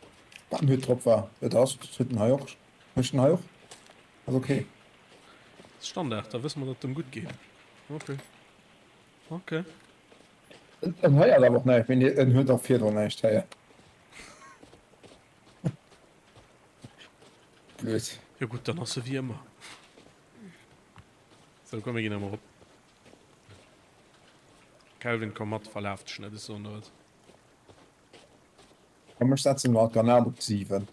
Bamhütt drop war. Et ass, dat huet en hei och, mécht en hei och. Ass okay. Standard, da wësse mer, datt et em gutt geet. Okay. Okay. En héiert awer och näischt, mee en huet och virdrun näischt héiert. Blöd. Jo gutt, dann ass e wéi ëmmer. Sou, komm mir ginn emol erop. Kelvin, komm mat, verlaf dech net, ech soen der et. Komm ech setzen mal d'Granat op 7.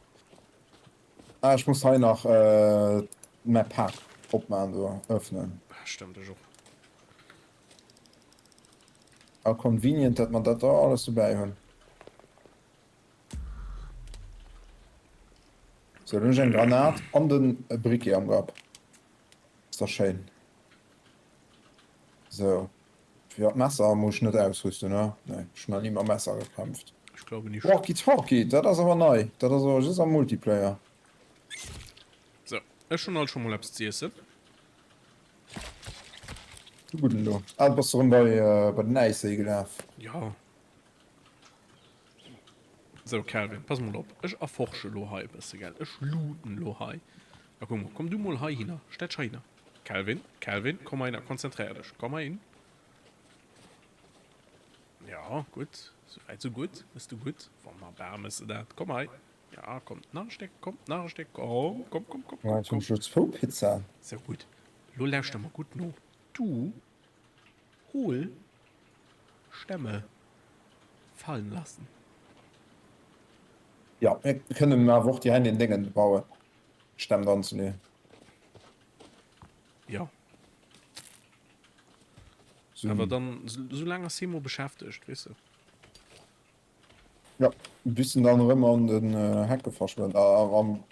Ah, ech muss hei nach äh, mäi Pak opmachen do, öffnen. Ah, stimmt, ech och. How convenient, dat mer dat da alles dobäi hunn. Sou, dann hunn ech eng Granat an den Briquet am Grapp. Ass dach schéin. Sou. Jo, d'Messer muss ech net ausrüsten, ne? Nee, ech hunn nach ni mam Messer gekämpft. Ech glaube nicht. Walkie Talkie, dat ass awer nei. Dat ass awer just am Multiplayer. Sou, ech hunn alt scho mol eppes z'iessen. Du gudden do. Ah, du bass erëm bei, bei den Äisséi gelaf. Ja. Sou Calvin, pass mol op, ech erforsche lo hei e bësse, gell? Ech looten lo hei. A kuck mol, komm du mol heihinner, stell dech heihinner. Calvin, Calvin, komm heihinner, konzentréier dech, komm heihin. Ja, gutt, sou wäit sou gutt, mëss du gutt, wonnerbar mëss de dat, komm hei. Ja, komm, nach e Stéck, komm, nach e Stéck, komm, komm, komm, komm, komm, komm. Ech hunn zwou Pizzaen. Sou gutt, lo lauschter mer gutt no, du hol Stämme fallen lassen. Ja, mir kënnen awer och déi den Déngen bauen, Stämm dran ze leeën. Ja. So. Awer dann, sou laang ass hee mol beschäftegt, weess de. Ja, bis en dann erëm an den Hecke verschwënnt, am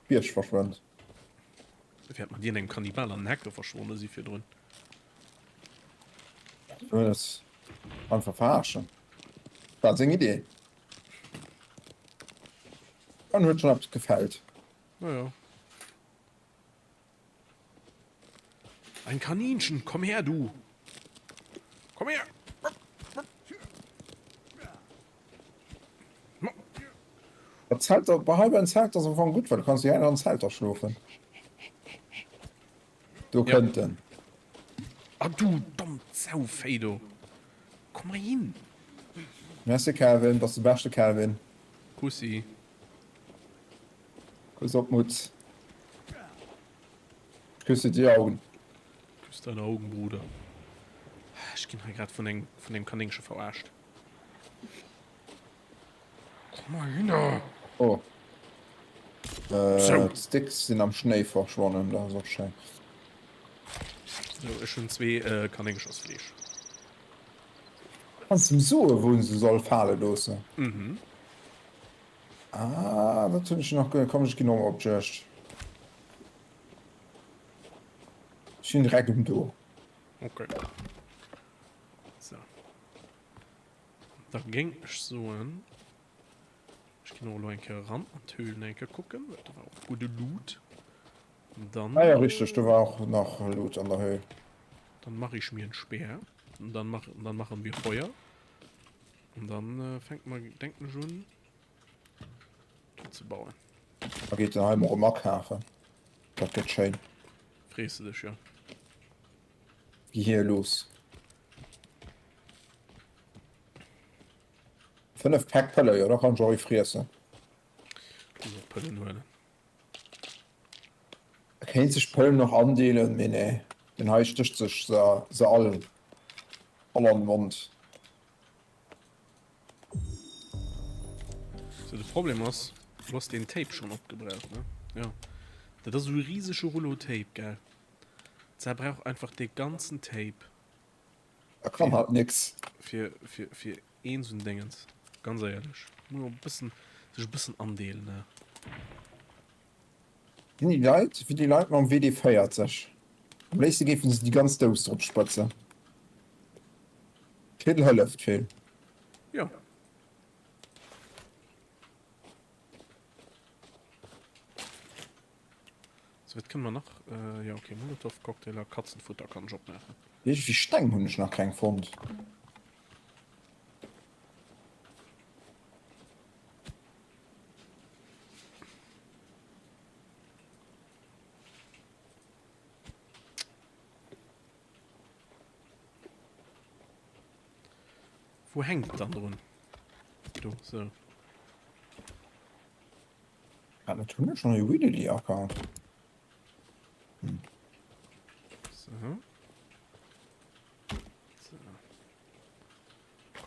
Bierg verschwënnt. Wäert mat iergendengem Kannibal an den Hecke verschwonne si virdrun. Das einfach verarschen. War seng Idee. An huet schon eppes gefällt. Naja. Ein Kaninchen, komm her, du. Komm her. Dat Zelter, bei hei bei den Zelter ass am Fong gutt, well du kanns direkt an den Zelter schlofen. Do Ja. kënnt en. Ah du dommt Sauvéi do. Komm hei hin. Merci Calvin, bass de beschte Calvin. Kussi. Kuss op d'Mutz. Küsse die Augen. Küss deine Augen, Bruder. Ech ginn hei grad vun engem vun engem Kanéngche verarscht. Komm mal hinner! Oh. Äh, So. D'Sticks sinn am Schnéi verschwonnen, dat ass och schéin. So, ech hunn zwee äh, Kanéngchersfleesch. Kanns em soe wou en se soll fale loossen? Mhm. Ah, dat hunn ech nach guer. Komm, ech ginn och mol op d'Juegd. Ech sinn direkt um do. Okay. So. Da géing ech soen, ech ginn och elo eng Kéier eran an d'Höhlen eng Kéier kucken, well do war och gudde Loot. An dann. Ah jo, richteg, do war och nach Loot an der Höhl. Dann mach ich mir en Speer. Und dann mach, dann machen wir Feuer. Und dann äh, fängt man, denken ech un, do ze bauen. Da geet den heim och erëm akafen. Dat gëtt schéin. Frees de dech, jo. Gi hir luuss. 5 Päck Pëlle, jo da kann ech och ee friessen. Muss och Pëllen huelen. E kéint sech d'Pëllen och andeelen, mee nee, den hei stécht sech se se all all an de Mond. Sou, de Problem ass, du has deen Tape schonn opgebraucht, ne? Jo. Dat ass esou e risege Rullo Tape, gell? D'Sar brauch einfach dee ganzen Tape. Er kann halt nix. Fir, fir, fir een so'n Déngens. Ganz éierlech. Muss och e bëssen, sech e bëssen andeelen, ne? Sinn déi Leit wéi déi Leit mam WD 40. Am léifste géifen se déi ganz Dous drop sprëtzen. Vill hëlleft vill. Jo. Sou, wat kënne mer nach? Jo, okay, Molotowcocktailer, Katzenfutter kann ech opmaachen. Iergendwéi Steng hunn ech nach keng fonnt. Wou hänkt et dann drun? Do, sou. Ah, dat hunn ech schon e Widely Account. Hm. So. So.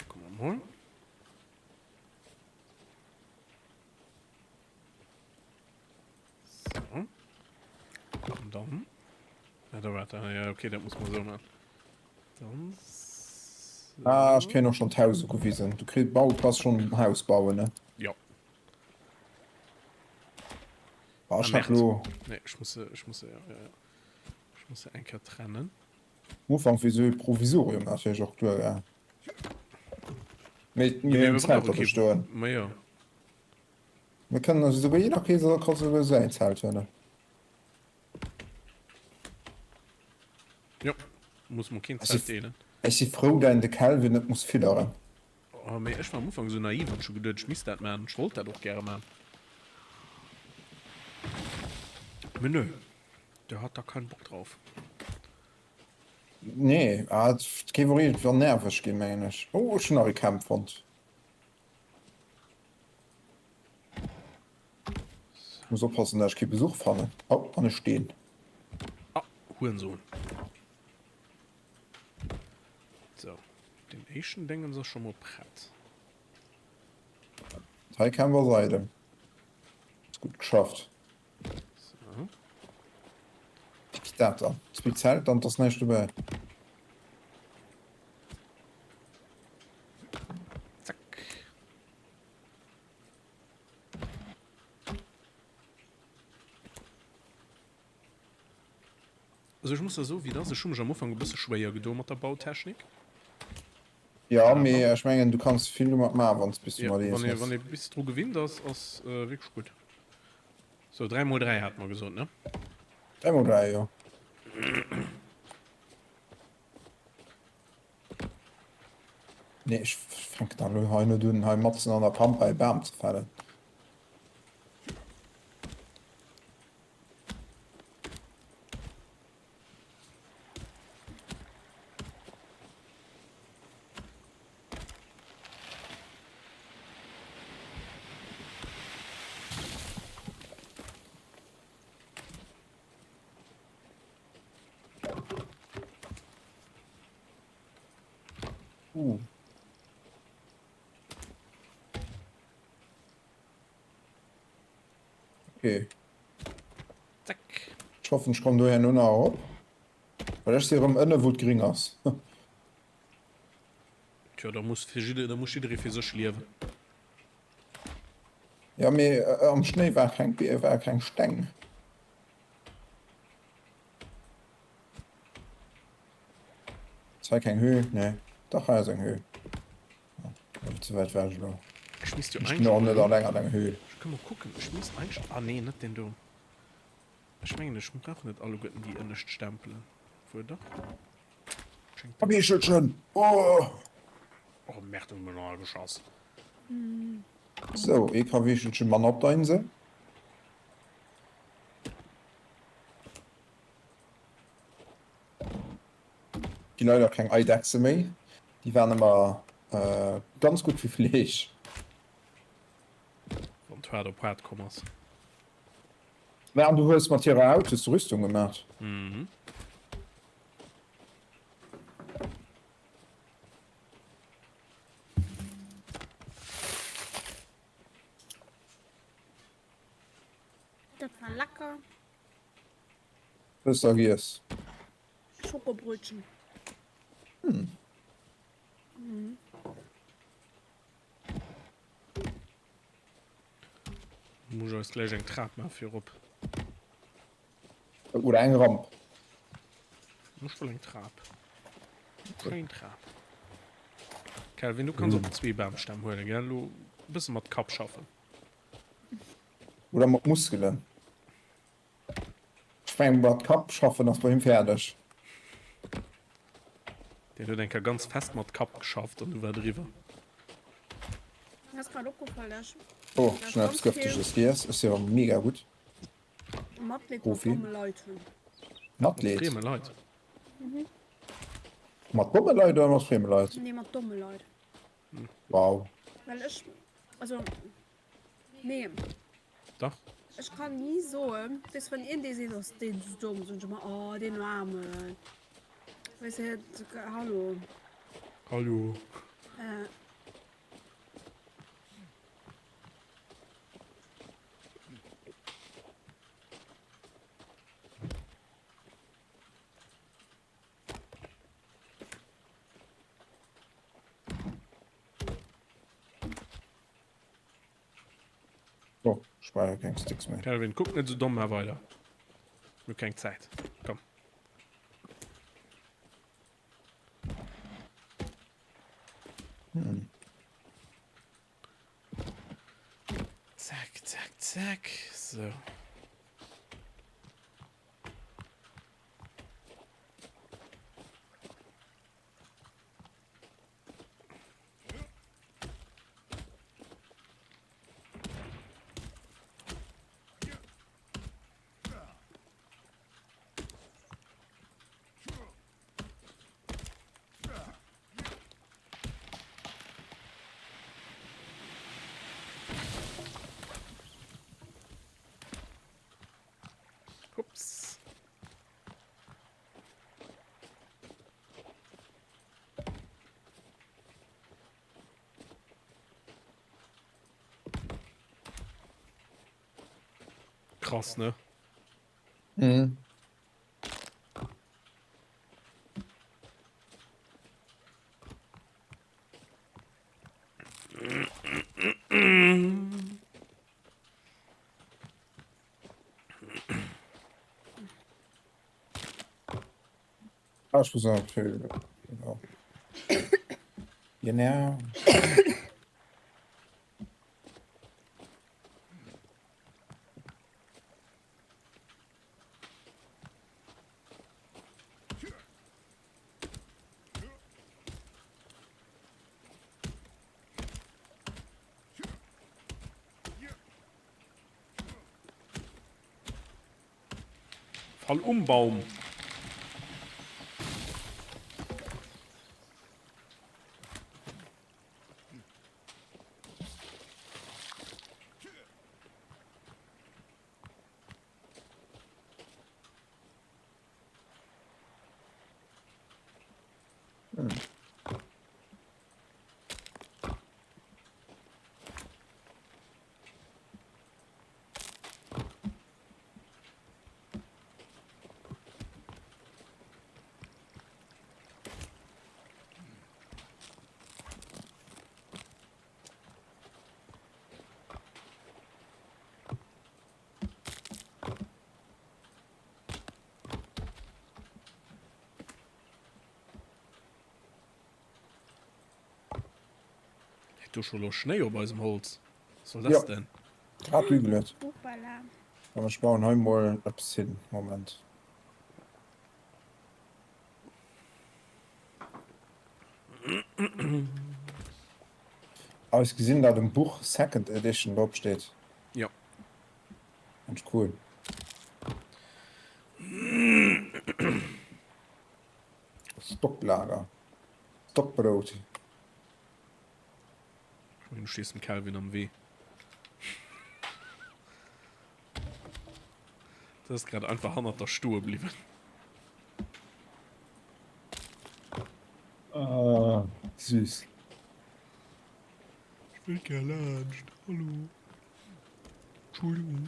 Gucken wir mal. So. Und dann. Ja, da war da. Ja, okay, dat muss man so machen. Dann. So. Ah, ech kréien och schon d'Haus ugewisen. Du kritt bau, bass schon um Haus bauen, ne? Ja. Ah, ech hat lo. Nee, ech muss se, ech muss se, ja, ja, ja. Ech muss se eng Kéier trennen. Am Ufank wéi sou e Provisorium natierlech och duer, ja. Mee mir hunn Zelter do stoen. Ma jo. Mir kënnen also souguer jee nach kee soll ka souguer säin Zelt huelen. Jo, muss mer keen Zelt deelen. Ech si frou, dat een de Kelvin net muss fidderen. Oh, mee ech war am Ufank esou naiv an ech hu geduet, ech misst dat maachen. Ech wollt dat och gäre maachen. Mee nö, der hat da keinen Bock drauf. Nee, ah, et géif och iergendwann nerveg ginn, mengen ech. Oh, ech hunn nach e Camp fonnt. Ech muss oppassen, dat ech kee Besuch fannen. Oh, an e Steen. Ah, Hurensohn. So, den éischten Déngens ass scho mol prett. Hei Camp ass eidel. Ass gutt geschafft. So. Wéi geet dat dann? Zwee Zelter an et ass näischt dobäi. Zack. Also ech muss da soen, wéi et ass, ech hu mech am Ufank e bësse schwéier gedoe mat der Bautechnik. Jo, mee ech mengen du kanns vill domat maachen, wann s bis Jo, domat eens wann ee bass. wann ee bis dru gewinnt ass, ass wierklech gutt. Sou, 3 mol 3 hate mer gesot, ne? 3 mol 3, jo. Nee, ech fänken da lo hei net un, hei matzen an der Pampa e Bam ze fällen. Uh. Okay. Zack. Ech hoffen, ech kommen do herno nach erop. Well ech si erëm ënne wou et gring ass. Tjo, da muss fir jidde, da muss jidderee fir sech liewen. Ja, mee am Schnéi war keng, war keng Steng. Ass hei keng Höhl? Nee. Dach, hei ass eng Höhl. Oh, ze wäit war ech elo. Ech misst jo Ech bin och net alleng an enger Höhl. Ech kann mol kucken, ech misst eigentlech, ah nee, net deen do. Ech mengen, ech brauch net alleguerten déi ënnescht Stempelen. Obwuel dach. Schéngt A Beechelchen! Oh! Oh merde, hunn mer nach ageschass. Sou, ee Kaweechelchen manner op der Insel. Gi leider keng Eidechse méi. Déi waren ëmmer ganz gutt fir Fleesch. Wann d'Haart op Haart komm ass. Mä an du hues mat hirer Haut hues du Rüstung gemaach? Mhm. Dat war lecker. Hues da giess? Schokobrötchen. Hm. Mhm. Muss eis gläich eng Trap maachen fir erop. Oder eng Ramp. Ech wëll eng Trap. Schéin Trap. Kelvin, du kanns och zwee Bamstämm huelen, gell? Lo e bësse mat Kapp schaffen. Oder mat Muskelen. Ech mengen mat Kapp schaffen ass bei him fäerdeg. Deen huet eng Kéier ganz fest mat Kapp geschafft an du war et eriwwer. Mir ass grad opgefall, dass ech Oh, ech hunn eppes ganz vill Gëfteges giess. Ech si erëm mega gutt. Matleed mat Profi. domme Leit hunn. Mat Matleed? frieme Leit? Mat domme Leit oder mat frieme Leit? Nee, mat domme Leit. Wow. Well ech, also, nee. Dach. Ech kann ni soen, weess wann een dee seet, ass deen sou domm, soen ech ëmmer, oh deen Aarmen. Weess de, hallo. Hallo. Äh. Oh, ech brauch keng Sticks méi. Kelvin, kuck net sou domm, maach weider. Mir hu keng Zäit. Komm. Hm. Zack, zack, zack. So. Ups. Krass, ne? Mhm. Ah, ich muss auch für, genau. Genau. Fall um Baum. Hm. Läit do scho lo Schnéi op eisem Holz? Was soll das Jo, denn? grad ugeluet. Hoppala. Komm, ech bauen hei mol eppes hin. Moment. Oh, ech gesinn dat um Buch Second Edition drop steet. Jo. Ganz cool. Stocklager. Stockbrot. Ech mengen, du stees dem Kelvin am Wee. Dat ass grad einfach hannert der stoe bliwwen. Ah, süß. Ech wëll gär laanscht. Hallo. Entschuldigung.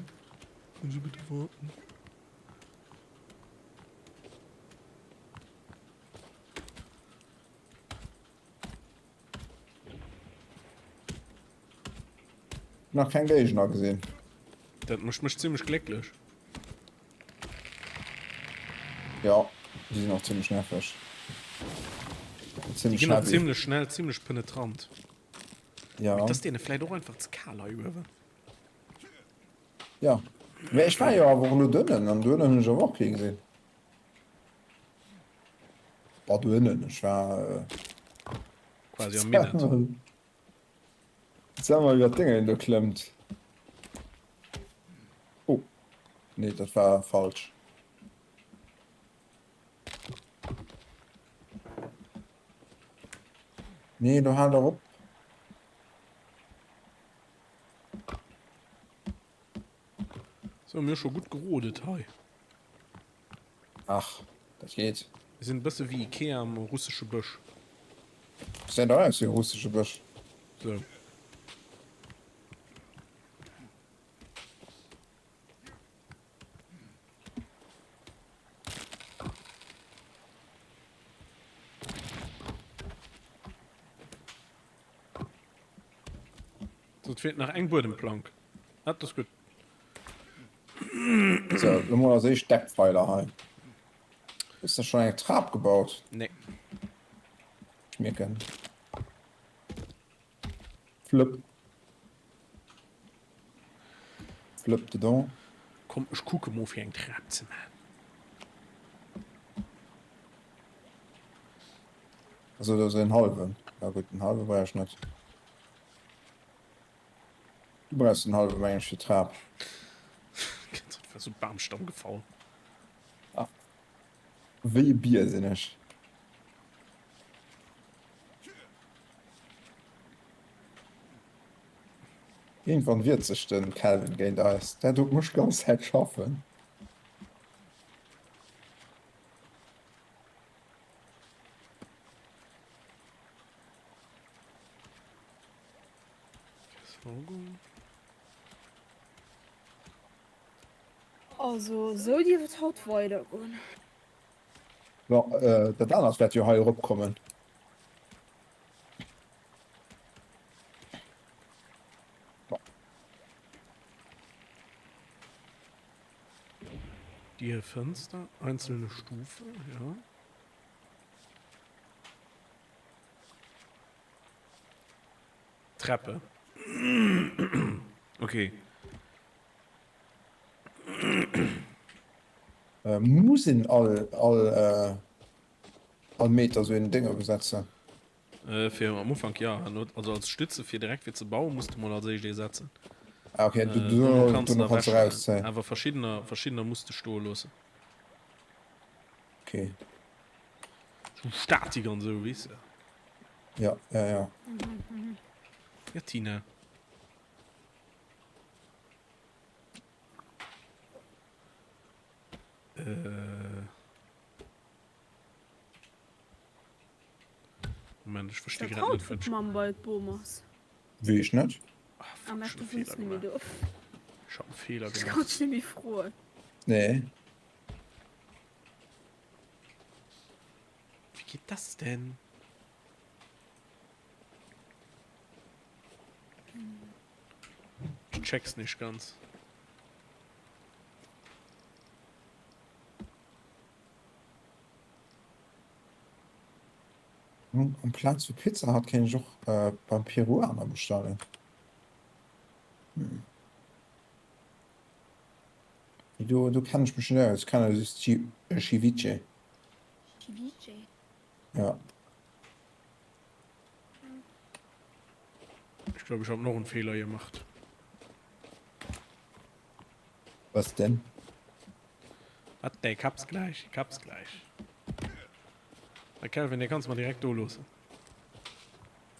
Können Sie bitte warten? Nach keng Géigner gesinn. Dat mécht mech zimmlech glécklech. Ja, déi sinn och zimmlech nerveg. Déi Zimmlech ginn och heavy. zimmlech schnell zimmlech penetrant. Ja. Mee et ass deene vläit och einfach ze kal hei uewen. Ja. Mee ech war jo awer och elo doënnen an doënnen hunn ech awer och kee gesinn. Bah, doënnen, ech war. Quasi am Minett. Sag mal, iwwer d'Dénger een do klëmmt. Oh. Nee, dat war falsch. Nee, do haalt der op. So, mir hu scho gutt gerodet hei. Ach, dat geet. Mir sinn e bësse wéi Ikea am russesche Bësch. Gesäit och aus wéi e russesche Bësch. Sou. So, et feelt nach eng Buedemplank. Dat ass gutt. So, lo mol als éischt Deckpfeiler hei. Hues de schon eng Trap gebaut? Nee. Ech mierken. Flëpp. Flëpp de don. Komm, ech kucke mol fir eng Trap ze man. Also dat ass en halwen. Ja gutt, en halwe brauch ech net. Du brauchs den halwe meng ech fir d'Trap. Dat war sou Bamstamm gefall. Ah. Wéi e Bier sinn ech. Irgendwann wiert sech den Kelvin géint eis. Dat doet mech ganz Zäit schaffen. Also esou dierf et haut weider goen. Jo, dat anert wäert jo hei erop kommen. Dir Fenster, einzelne Stufe, ja. Treppe. Okay. Äh, muss een all, all, äh, all Meter so een Dénger besetzen? Äh, fir am Ufank ja. Also als Stütze fir direkt fir ze bauen, musst du mol als éischt ee setzen. Ah, okay, du, Äh, du, dono kannst du du kannst rauszéien. Awer verschiddener, verschiddener musst du stoe loossen. Okay. So Statik an sou, weess de. Ja, ja, ja. Ja, Tina. Äh. Moment, ich verstehe Dat gerade haut nicht, wou was ich... d'Mamm bei d'Bom ass. Wee ech net. Ah, Ah, fuck, mech ich du hab einen wunns Fehler net méi gemacht. do. Ich hab einen Fehler Ech gemacht. kann dech net méi froen. Nee. Wie geht das denn? Ich check's nicht ganz. Amplaz vu Pizza Hut kéint ech och beim Peruaner bestellen. Mee do do kennen ech mech net aus, ech kenne just Ceviche. Ceviche? Ja. Ech glaub ech hab noch en Fehler gemacht. Was denn? Wat dei hab's gleich, ich hab's gleich. Da Kelvin, den kannst du mal direkt do loossen.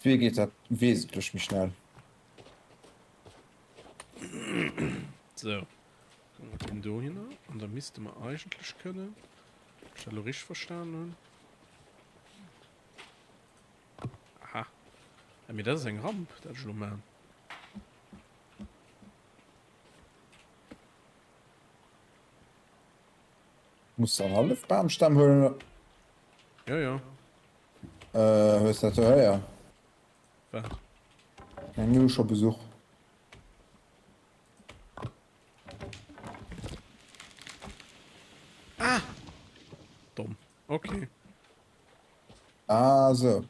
Wéi geet dat wesentlech méi schnell? So. Kommen wir den do hin. Und da misste man eigentlich können. Ob ich das lo richtig verstanden hun. Aha. Ja, mir das ist eng Ramp, dat ich lo man. Muss du an hallef Baamstamm huelen? Ja, ja. Äh, hues dat dohéier? Wat? Ja, mir hu scho Besuch. Ah! Domm. Okay. Ah, so.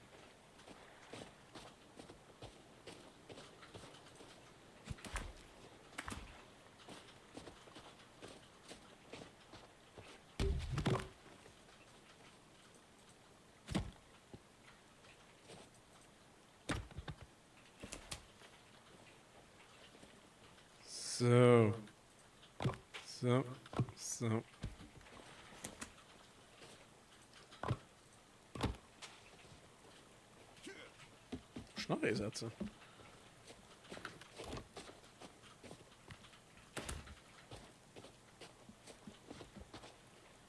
So. So. So. Schnarre setzen.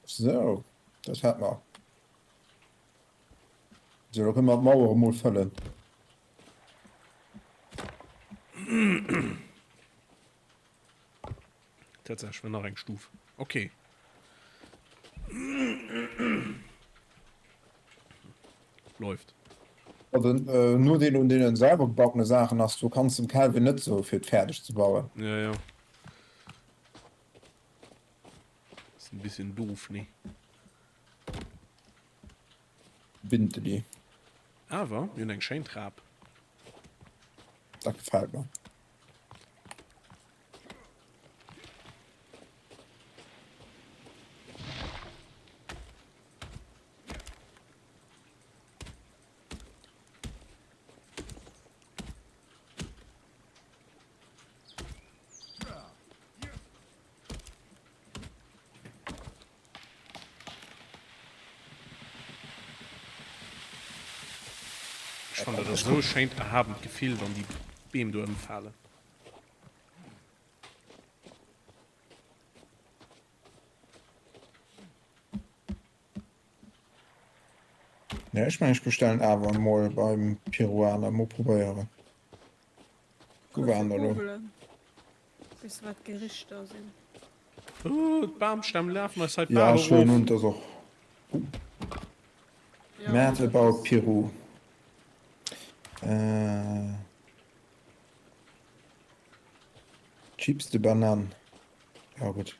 So, dat hat mer. So, da kënne mer d'Mauer emol fëllen. Tatsächlich war nach eng Stuf. Okay. Läuft. Also den äh, Nodeel un deenen selber gebackene Saachen ass, du kanns dem Kelvin net soe fir et fäerdeg ze bauen. Ja, ja. Ist ein bisschen doof, ne? Binteli. Awer mir hunn eng schéin Trap. Dat gefält mer. Ech fannen dat ass esou e schéint erhabend Gefill wann déi Beem do ëmfalen. Ja, ech mengen ech bestellen awer emol beim Peruaner, mol probéieren. Wou waren der elo? Weess du wat Gerichter sinn? Oh, d'Bamstämm lafen eis hei Ja, d'Bam ech huelen erof. un, dass och. Ja, Mad dat about ass. Peru. Äh, Chips de Banane. Ja, gutt.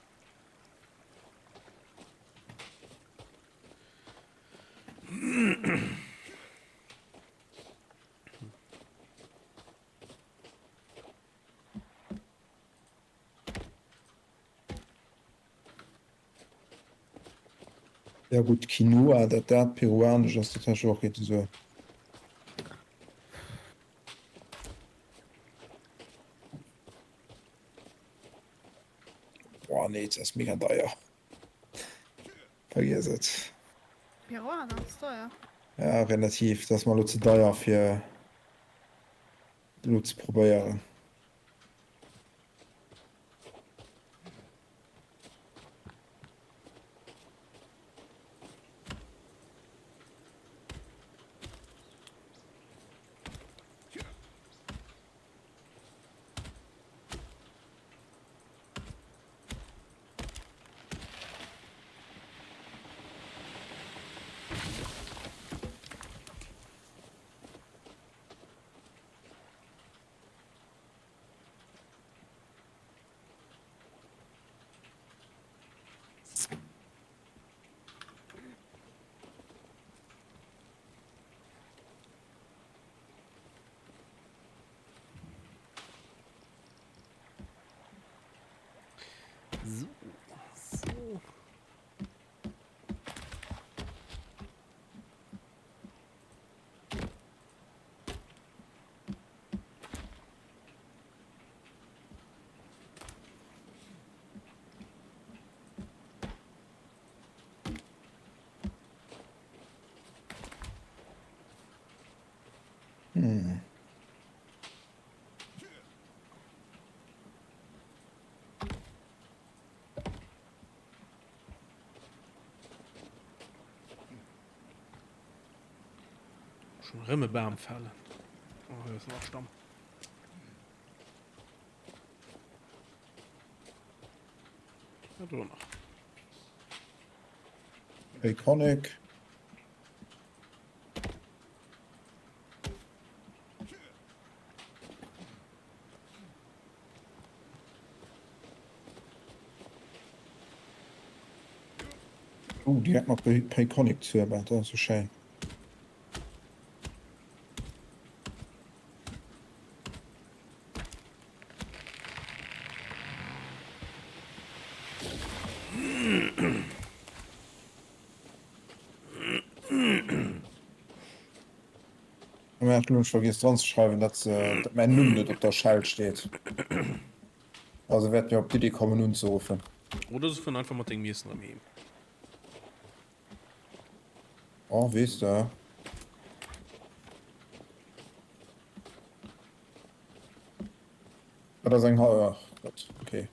Ja gutt, Quinoa, dat dat peruanesch ass, dat hat ech och kéinte soen. Boah, nee, dat ass mega deier. Vergiess et. Peruaner ass deier. Ja, relativ. Dat ass mer elo ze deier fir elo ze probéieren. So, so. Hm. Schon rëm e Bam fällen. Oh, hei ass nach Stamm. Ja, do nach. Iconic. Oh, direkt mat Payconic Zöber, dat ass jo schéin. Ech hunn vergiess dran ze schreiwen, datt mäin Numm net op der Schell steet. Also wäert mir op d'Iddi kommen unzeruffen. Oder se fueren einfach mat dengem Iessen erëm heem. Oh, weess de. Dat ass eng Hal. Ach Gott, okay.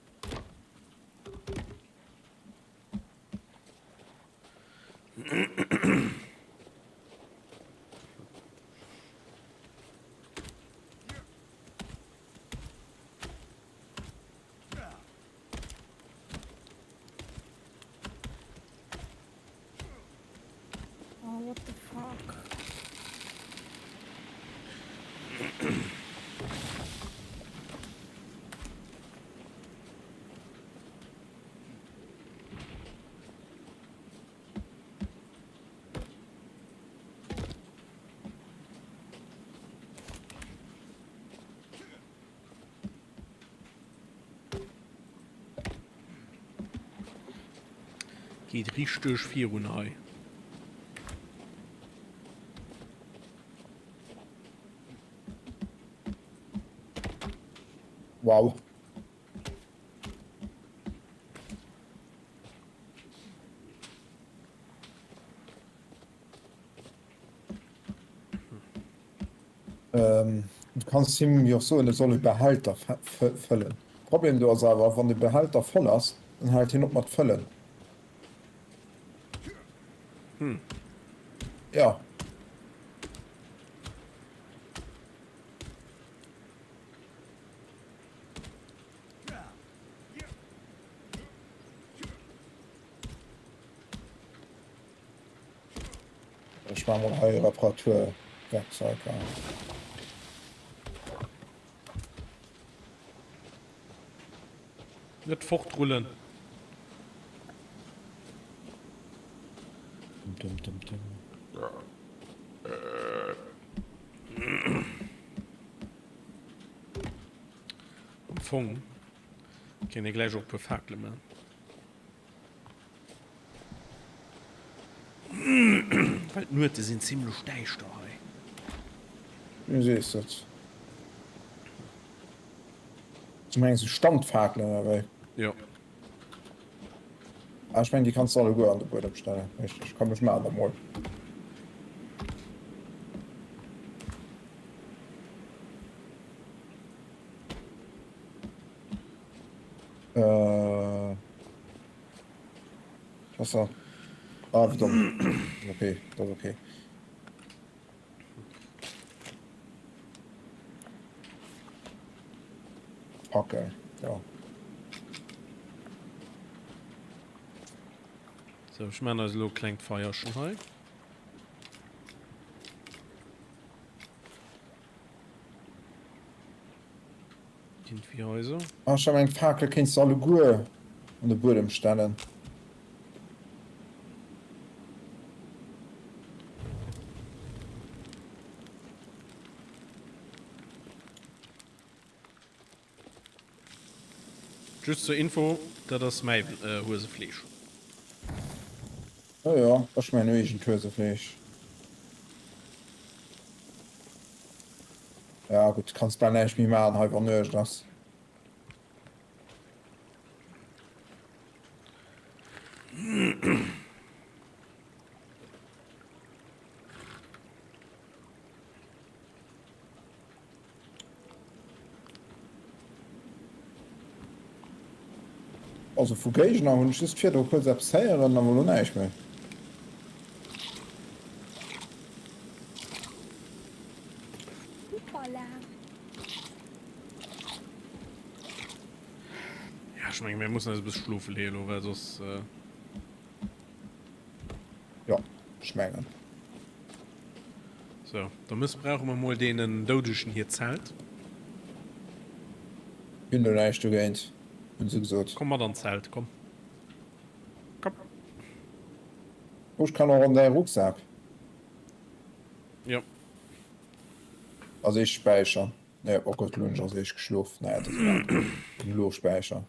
Oh, what the fuck? Geet richteg virun hei. Wow. Ähm, du kanns him jo och soen, e soll e Behälter fëllen. Problem do ass awer, wann de Behälter voll ass, dann hält hien op mat fëllen. Hm. Ja. Ech maache mol hei Reparaturwerkzeug. Net fortrullen. Dum, dum, dum. Am Fong kéint ee gläich och e puer Fakele man. Well d'Nuete sinn zimlech däischter hei. Du sees et. Du mengs esou Standfakelen oder wéi? Jo. Ah, ech mengen déi kanns de alleguer an de Buedem stellen. Richteg. Komm ech maachen dat mol. Äh. Wasser. Ah, wéi domm. Okay, dat ass okay. Okay, ja. So, ech maachen eis elo e klengt Feierchen hei. Irgendwie hei so. Ah, ech mengen d'Fakel kéints de alleguer an de Buedem stellen. Just zur Info, dat ass mäi Huesefleesch. Jo jo, ech mäin eegent Huesefleesch. Ja gutt, kanns bal näischt méi maachen hei wann Nuecht ass. Also vu Géigner hunn ech just virdru kuerz eppes héieren, awer elo näischt méi. Hoppala. Ja, ech menge mir mussen eis e bësse schlofe leeë lo, well soss. Jo, ech mengen. So, da mëssbrauche mer mol deenen Doudegen hiert Zelt. Hunn do näischt dogéint, hunn se gesot. Komm mat an d'Zelt, komm. Komm. Oh, ech kann och an däi Rucksak. Jo. Also ech späichern. Nee, oh Gott, lo hunn ech als éischt geschlof. Naja, dat ass egal. Elo späichern.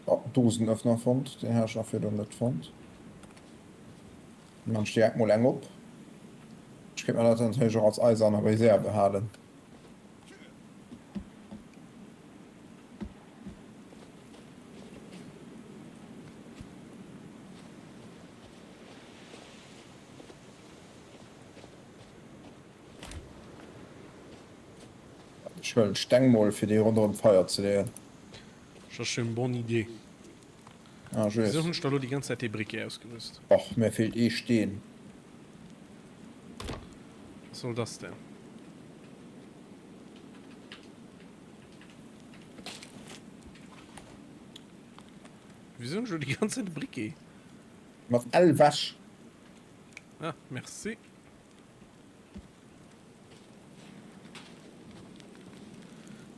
Oh, Dosenöffner fonnt. Deen hat ech nach virdrun net fonnt. Dann maan ech direkt mol eng op. Ech kéint mer dat natierlech och als eiserner Reserve halen. Ech huelen d'Steng mol fir déi ronderëm d'Feier ze leeën. Das ass eng bonne Idee. Ah, ech Wieso weess. hunn ech da lo déi ganz Zäit dee Briquet ausgerüst? Och, mir feelt ee Steen. Was soll das denn? Wieso hunn ech lo déi ganz Zäit e Briquet? Mat L wech. Ah, merci.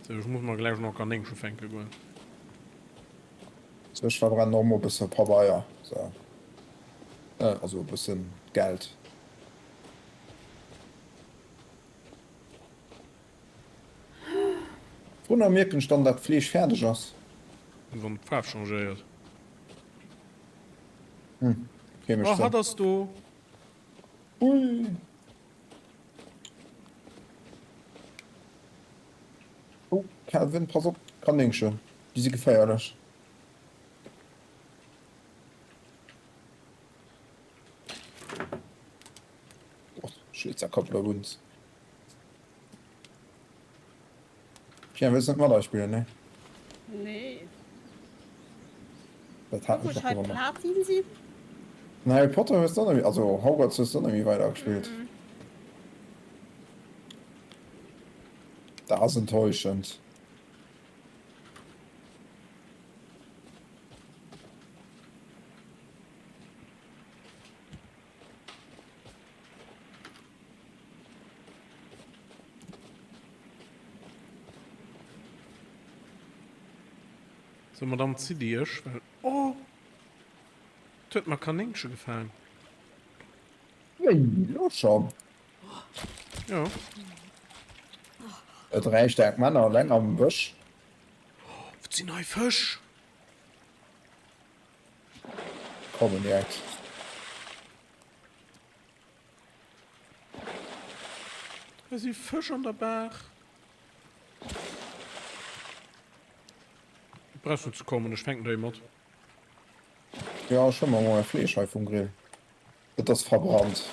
So, ech muss mer gläich nach Kanéngche fänke goen. So, ech verbrennen och mol e bësse Pabeier. So. Äh, also e bëssen Geld. Wounner mierken ech dann dat d'Fleesch fäerdeg ass? Wann d'Faarf changéiert. Hm, okay, mécht Oh, Sënn. hatt ass do! Ui! Oh, Calvin, pass op, Kanéngchen, déi si geféierlech. Oh, Schlitzer Koppler Wunz. Pierre, wëlls net mat eis spillen, nee? Nee. Dat hat Guck, mech ech nach hei gewonnert. Platin sinn. Den Harry Potter hues de och net méi, also Hogwarts hues de och net méi weider gespillt. Dat ass enttäuschend. So, Madame, zitt Iech, well. Oh! Et huet mer Kanéngche gefaang. Wéi, lo schon? Jo. Et 3 staark Männer eleng am Bësch. Oh, wat sinn hei Fësch! Kommen direkt. Hei si Fësch an der Baach. Du brauchs net ze kommen, ech fänken der ee mat. Jo, ech huele mer mol mäi Fleesch hei vum Grill. Et ass verbrannt.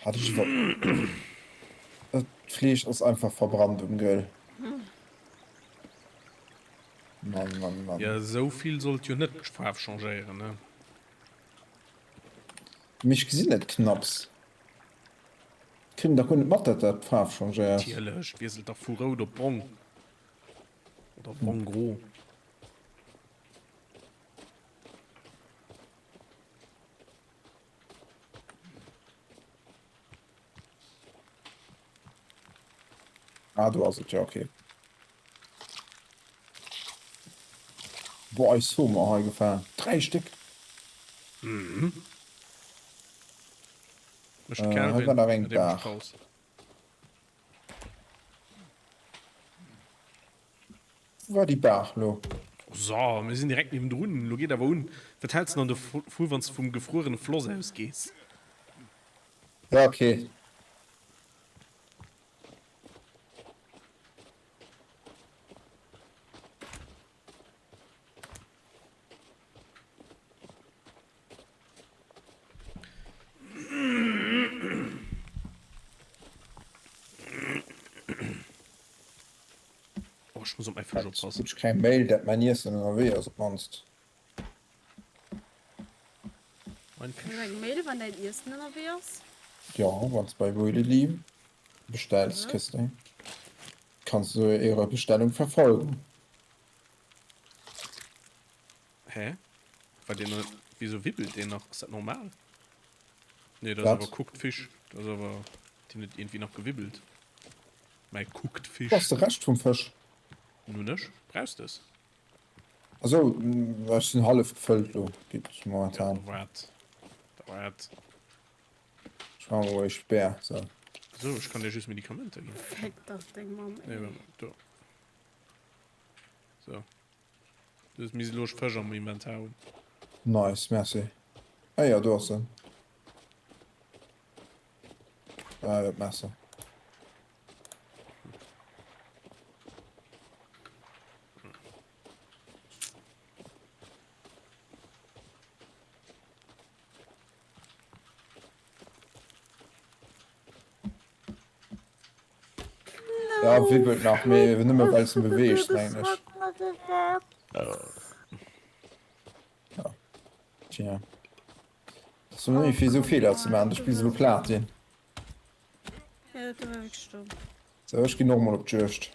Hat ech iwwer. Dat Fleesch ass einfach verbrannt um Grill. Mann, Mann, Mann. Ja, esou vill sollt jo net d'Faarf changéieren, ne? Mee ech gesinn et knapps. Kritt een dach guer net mat, dat dat d'Faarf changéiert. Natierlech, et wiesselt dach vu rout op brong. Oder brong-gro. Ah, do ass et, jo, okay. Boah, eis Hummer hei gefaang. 3 Stéck. Mhm. Mécht Äh, hei Kelvin, war nach eng mat deem ech Baach. Paus. Wou war déi Baach lo? So, mir sinn direkt niewendrun. Lo geet awer un. Wat häls de dann dovu wann s de vum gefruerene Floss ausgees? Ja, okay. Oh, ech muss op mäi Fësch oppassen. Krut ech keng Mail, dat mäin Iessen ënnerwee ass op d'mannst. Mein Kriss Fisch. eng Mail, wann däin Iessen ënnerwee ass? Jo, wann s bei Wöhleli bestells, kriss de, kanns du ihre Bestellung verfolgen. Hä? War deen net, wieso wibbelt deen nach? Ass dat normal? Nee, dat ass awer cooked Fisch. Dat ass awer, deen huet iergendwéi nach gewibbelt. Mäi cooked Fisch. Wou ass de Rescht vum Fësch? Nun ech. Brauchs des? Asou, ech sinn hallef gefëllt lo, geet momentan. Ja, da waart. Da waart. Ech maache mol ech Speer, sou. Sou, ech kann dir just Medikamenter ginn. Féck dach deng Mamm, ey. Nee, warte mal, do. So. Du hues misst elo Fësch am Inventar hunn. Nice, merci. Ah ja, do ass en. Ah, dat Messer. Ja, wibbelt nach mee nëmme well se beweegt mengen ech. Ja. Tja. Das ist nicht fir sou Feeler ze maachen, ech bis elo Platin. Ja, dat war wierklech domm. So, ech ginn och mol op d'Juegd.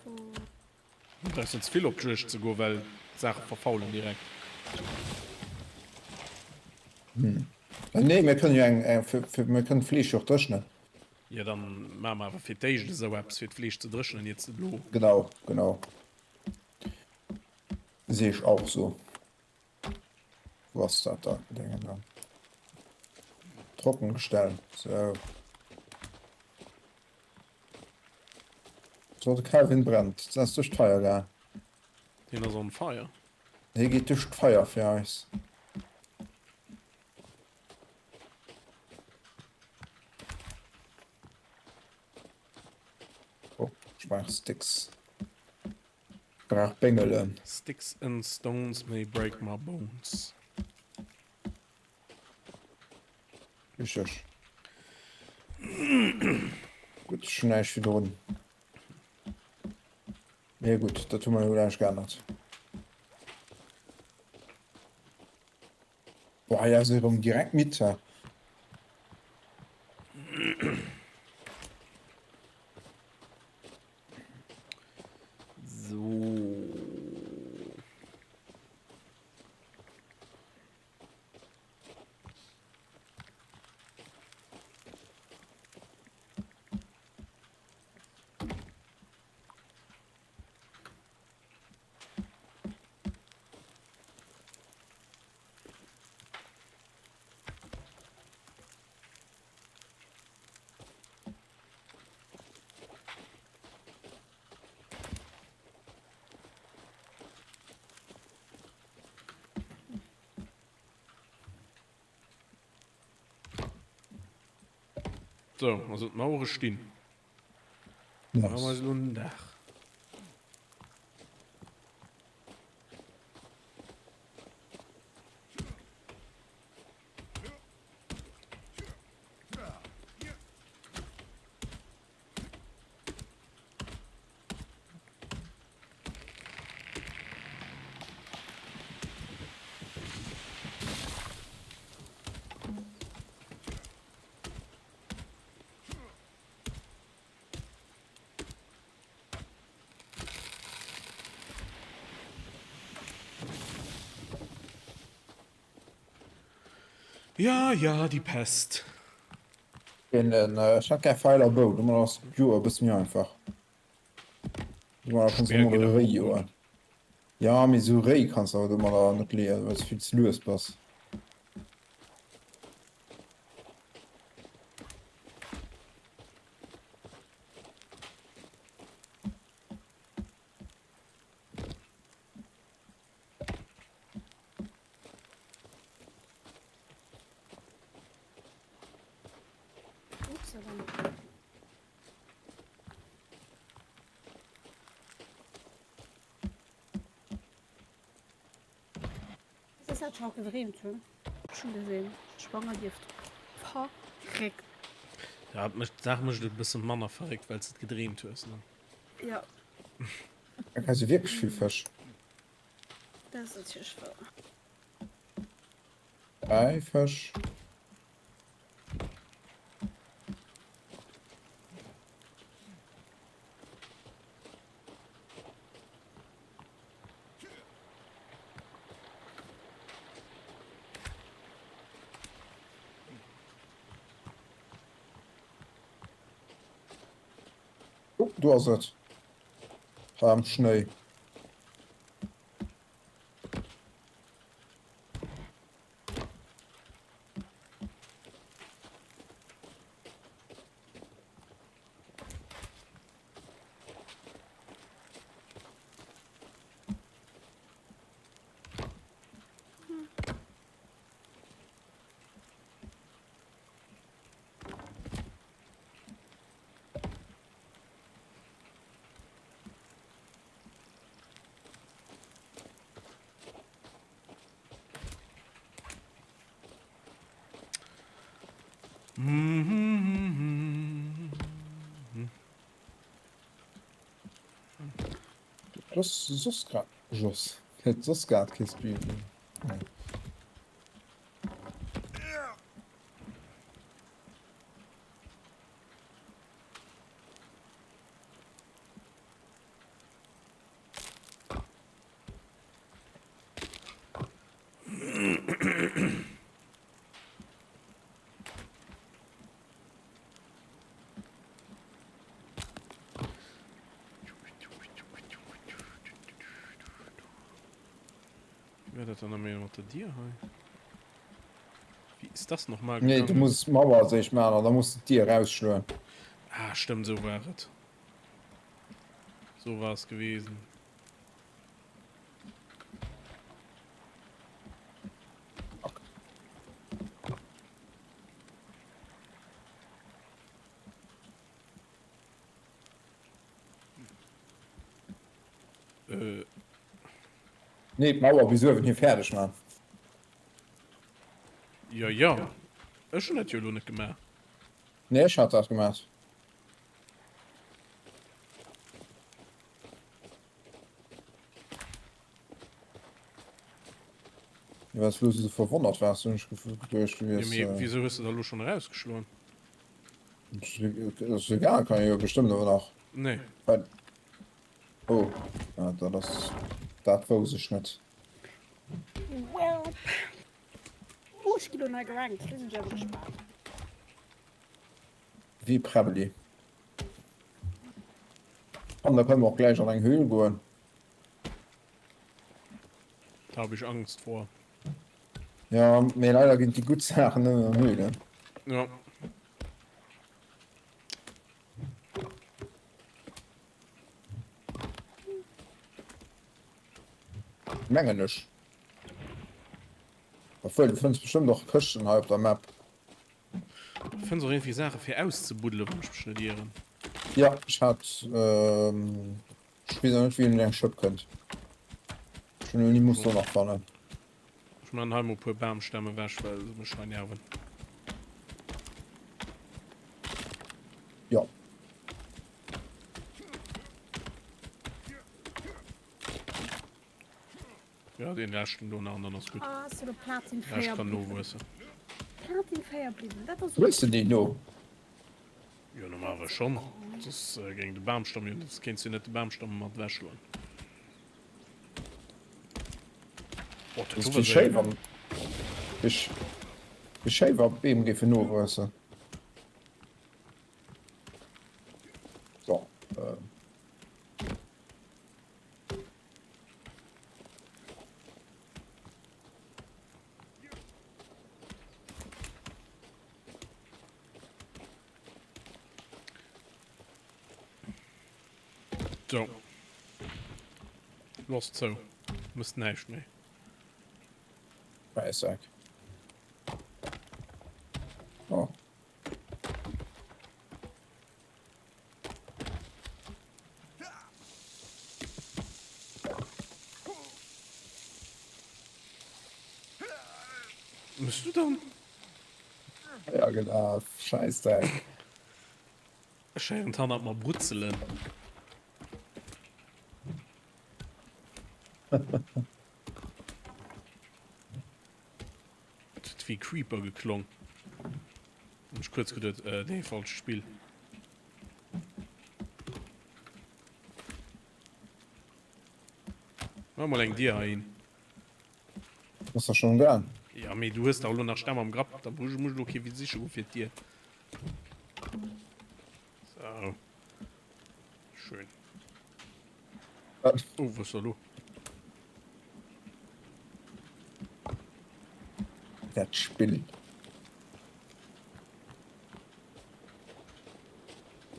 Du brauchs net ze vill op d'Juegd ze goen, well d'Saache verfaulen direkt. Hm. Nee, mir kënnen jo eng, eng fir, fir, mir kënnen d'Fleesch jo och dréchnen. Jo, dann maache mer awer fir d'éischt esou eppes fir d'Fleesch ze dréchnen, iert s de elo. Genau, genau. Sehe ich auch so. Wo ass dat da? Dingen da. Trockengestell. So. So, de Calvin brennt. Dat ass duerch d'Feier gaang. Deen ass on fire. Hie geet duerch d'Feier fir eis. Oh, ech brauch Sticks. Ich brauch Bengelen. Sticks and stones may break my bones. Richtig. Gutt, ech hunn näischt virdrun. Mee gutt, dat hu mer jo gläich geännert. Boah, hei ass erëm direkt midd. So. So, also d'Mauere stinn. Nice. Machen wir eis elo en Daach. Ja, ja, die Pest. Den, äh, ech hat gär Pfeil a Bou, domat ass d'Joer e bësse méi einfach. Domadder kanns du Speer emol geet e awer Réi och gutt. joen. Ja, mee sou Réi kanns du awer domadder net leeën, well s du vill ze lues bass. sei Dank. Das ist halt schon gedreht hun. Schon gesehen. Schwanger dierft verréckt. Ja, d'Saach mécht et e bësse manner verréckt, well s de et gedreemt hues, ne? Ja. Da hei si wierklech vill Fësch. Dat ass natierlech wouer. 3 Fësch. Oh, do ass et. Hei am Schnéi. Soss, soss grad, Jos, soss grad kee Stream. Nee. Wie war dat dann am mat der Dier hei? Wie ist das nochmal Nee, du muss d'Mauer sech maachen an da muss du d'Dier rausschloen. Ah, stimmt, so war et. So war es gewesen. Äh. Nee, d'Mauer bis uewen hi fäerdeg man. Jo, jo. Ech hunn dat jo elo net gemaach. Nee, ech hat dat gemaach. Well s du esou verwonnert waars, hunn ech geduecht, du wiers. Jo, mee wisou hues de da elo schonn erausgeschloen? Ass egal, kann jo bestëmmt awer nach. Nee. Oh, ah, dat ass, dat wousst ech net. Welp. Oh, ech ginn lo nei gerankt, do sinn ech awer gespaant. Wie Präbbeli. An da kënne mer och gläich an eng Höhl goen. Da hab ich Angst vor. Ja, mee leider ginn déi gutt Saachen nëmmen an Höhlen. Ja. Mengen ech. Obwuel, du fënns bestëmmt och Këschten hei op der Map. Du fënns och iergendwéi Saache fir auszebuddelen, wann ech mech net ieren. Ja, ech hat, ech weess awer net wéi een un eng Schëpp kënnt. Ech hunn elo ni muss do nach fannen. Ech man hei mol e puer Bamstämm ewech, well se mech hei nerven. Jo. Ja, den leschten do nach an dann ass gutt. Ah, ass jo Platin 4 Rescht kann nowuessen. Platin 4 bliwwen, dat ass Wuessen déi no? Jo, normalerweis schonn. Soss géing de Bamstamm jo, soss kéints du jo net de Bamstamm mat ewechschloen. Oh, dat Ass do wéi war schéi séier. wann, wéi schéi wa Beem géifen nowuessen. So, äh. So. Los zou. Mësst näischt méi. Scheißsack. Oh. Mëss du dann? Ja gelaf, Schäissdreck. Ech héieren d'hannert mer brutzelen. Et huet wéi Creeper geklong. Hunn ech kuerz geduet, äh, nee, falscht Spill. Mach mol eng Dier heihin. Ass doch schon gaang. Ja, mee du hues dach elo nach Stemm am Grapp, da muss ech elo kee siche goen fir d'Dier. So. Schön. Äh. Oh, was ist da lo? Dat Spill.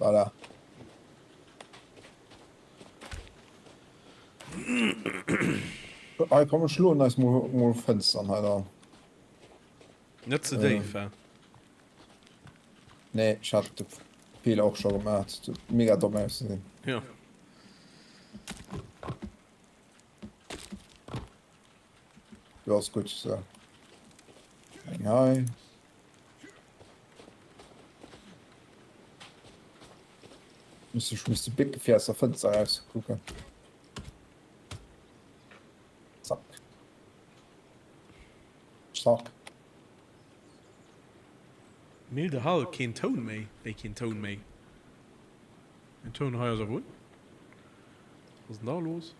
Voilà. Hei komm ech schloen eis mol mol Fënsteren hei dran. Net ze déif, hä? Nee, ech hat de Feeler och scho gemaach. Dat huet mega domm ausgesinn. Ja. Jo, ass gutt sou. Eng hei. Muss ech muss de Bécke fir aus der Fënster eraus kucken. Zack. Zack. Milde Hall, keen Toun méi? Wéi keen Toun méi? Den Toun hei ass awer un. Was ass denn da los?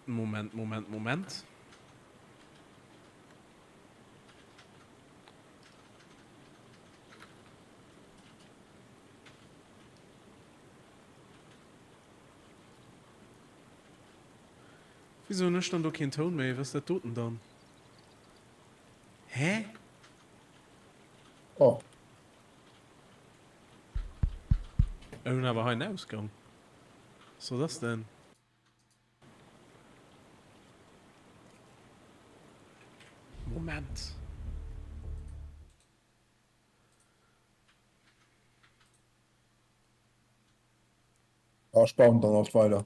Moment, Moment, Moment. Wieso hunn ech dann do keen Toun méi? Was ass dat doten dann? Hä? Oh. Ech hunn awer hei en Ausgang. Was soll das denn? Moment. Ja, ech bauen dann alt weider.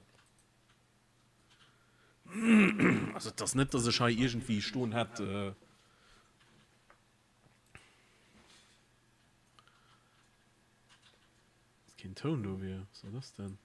Also et ass net, dass ech hei iergendwéi stoen hätt. Äh Dass keen Toun do wier. Was war das denn?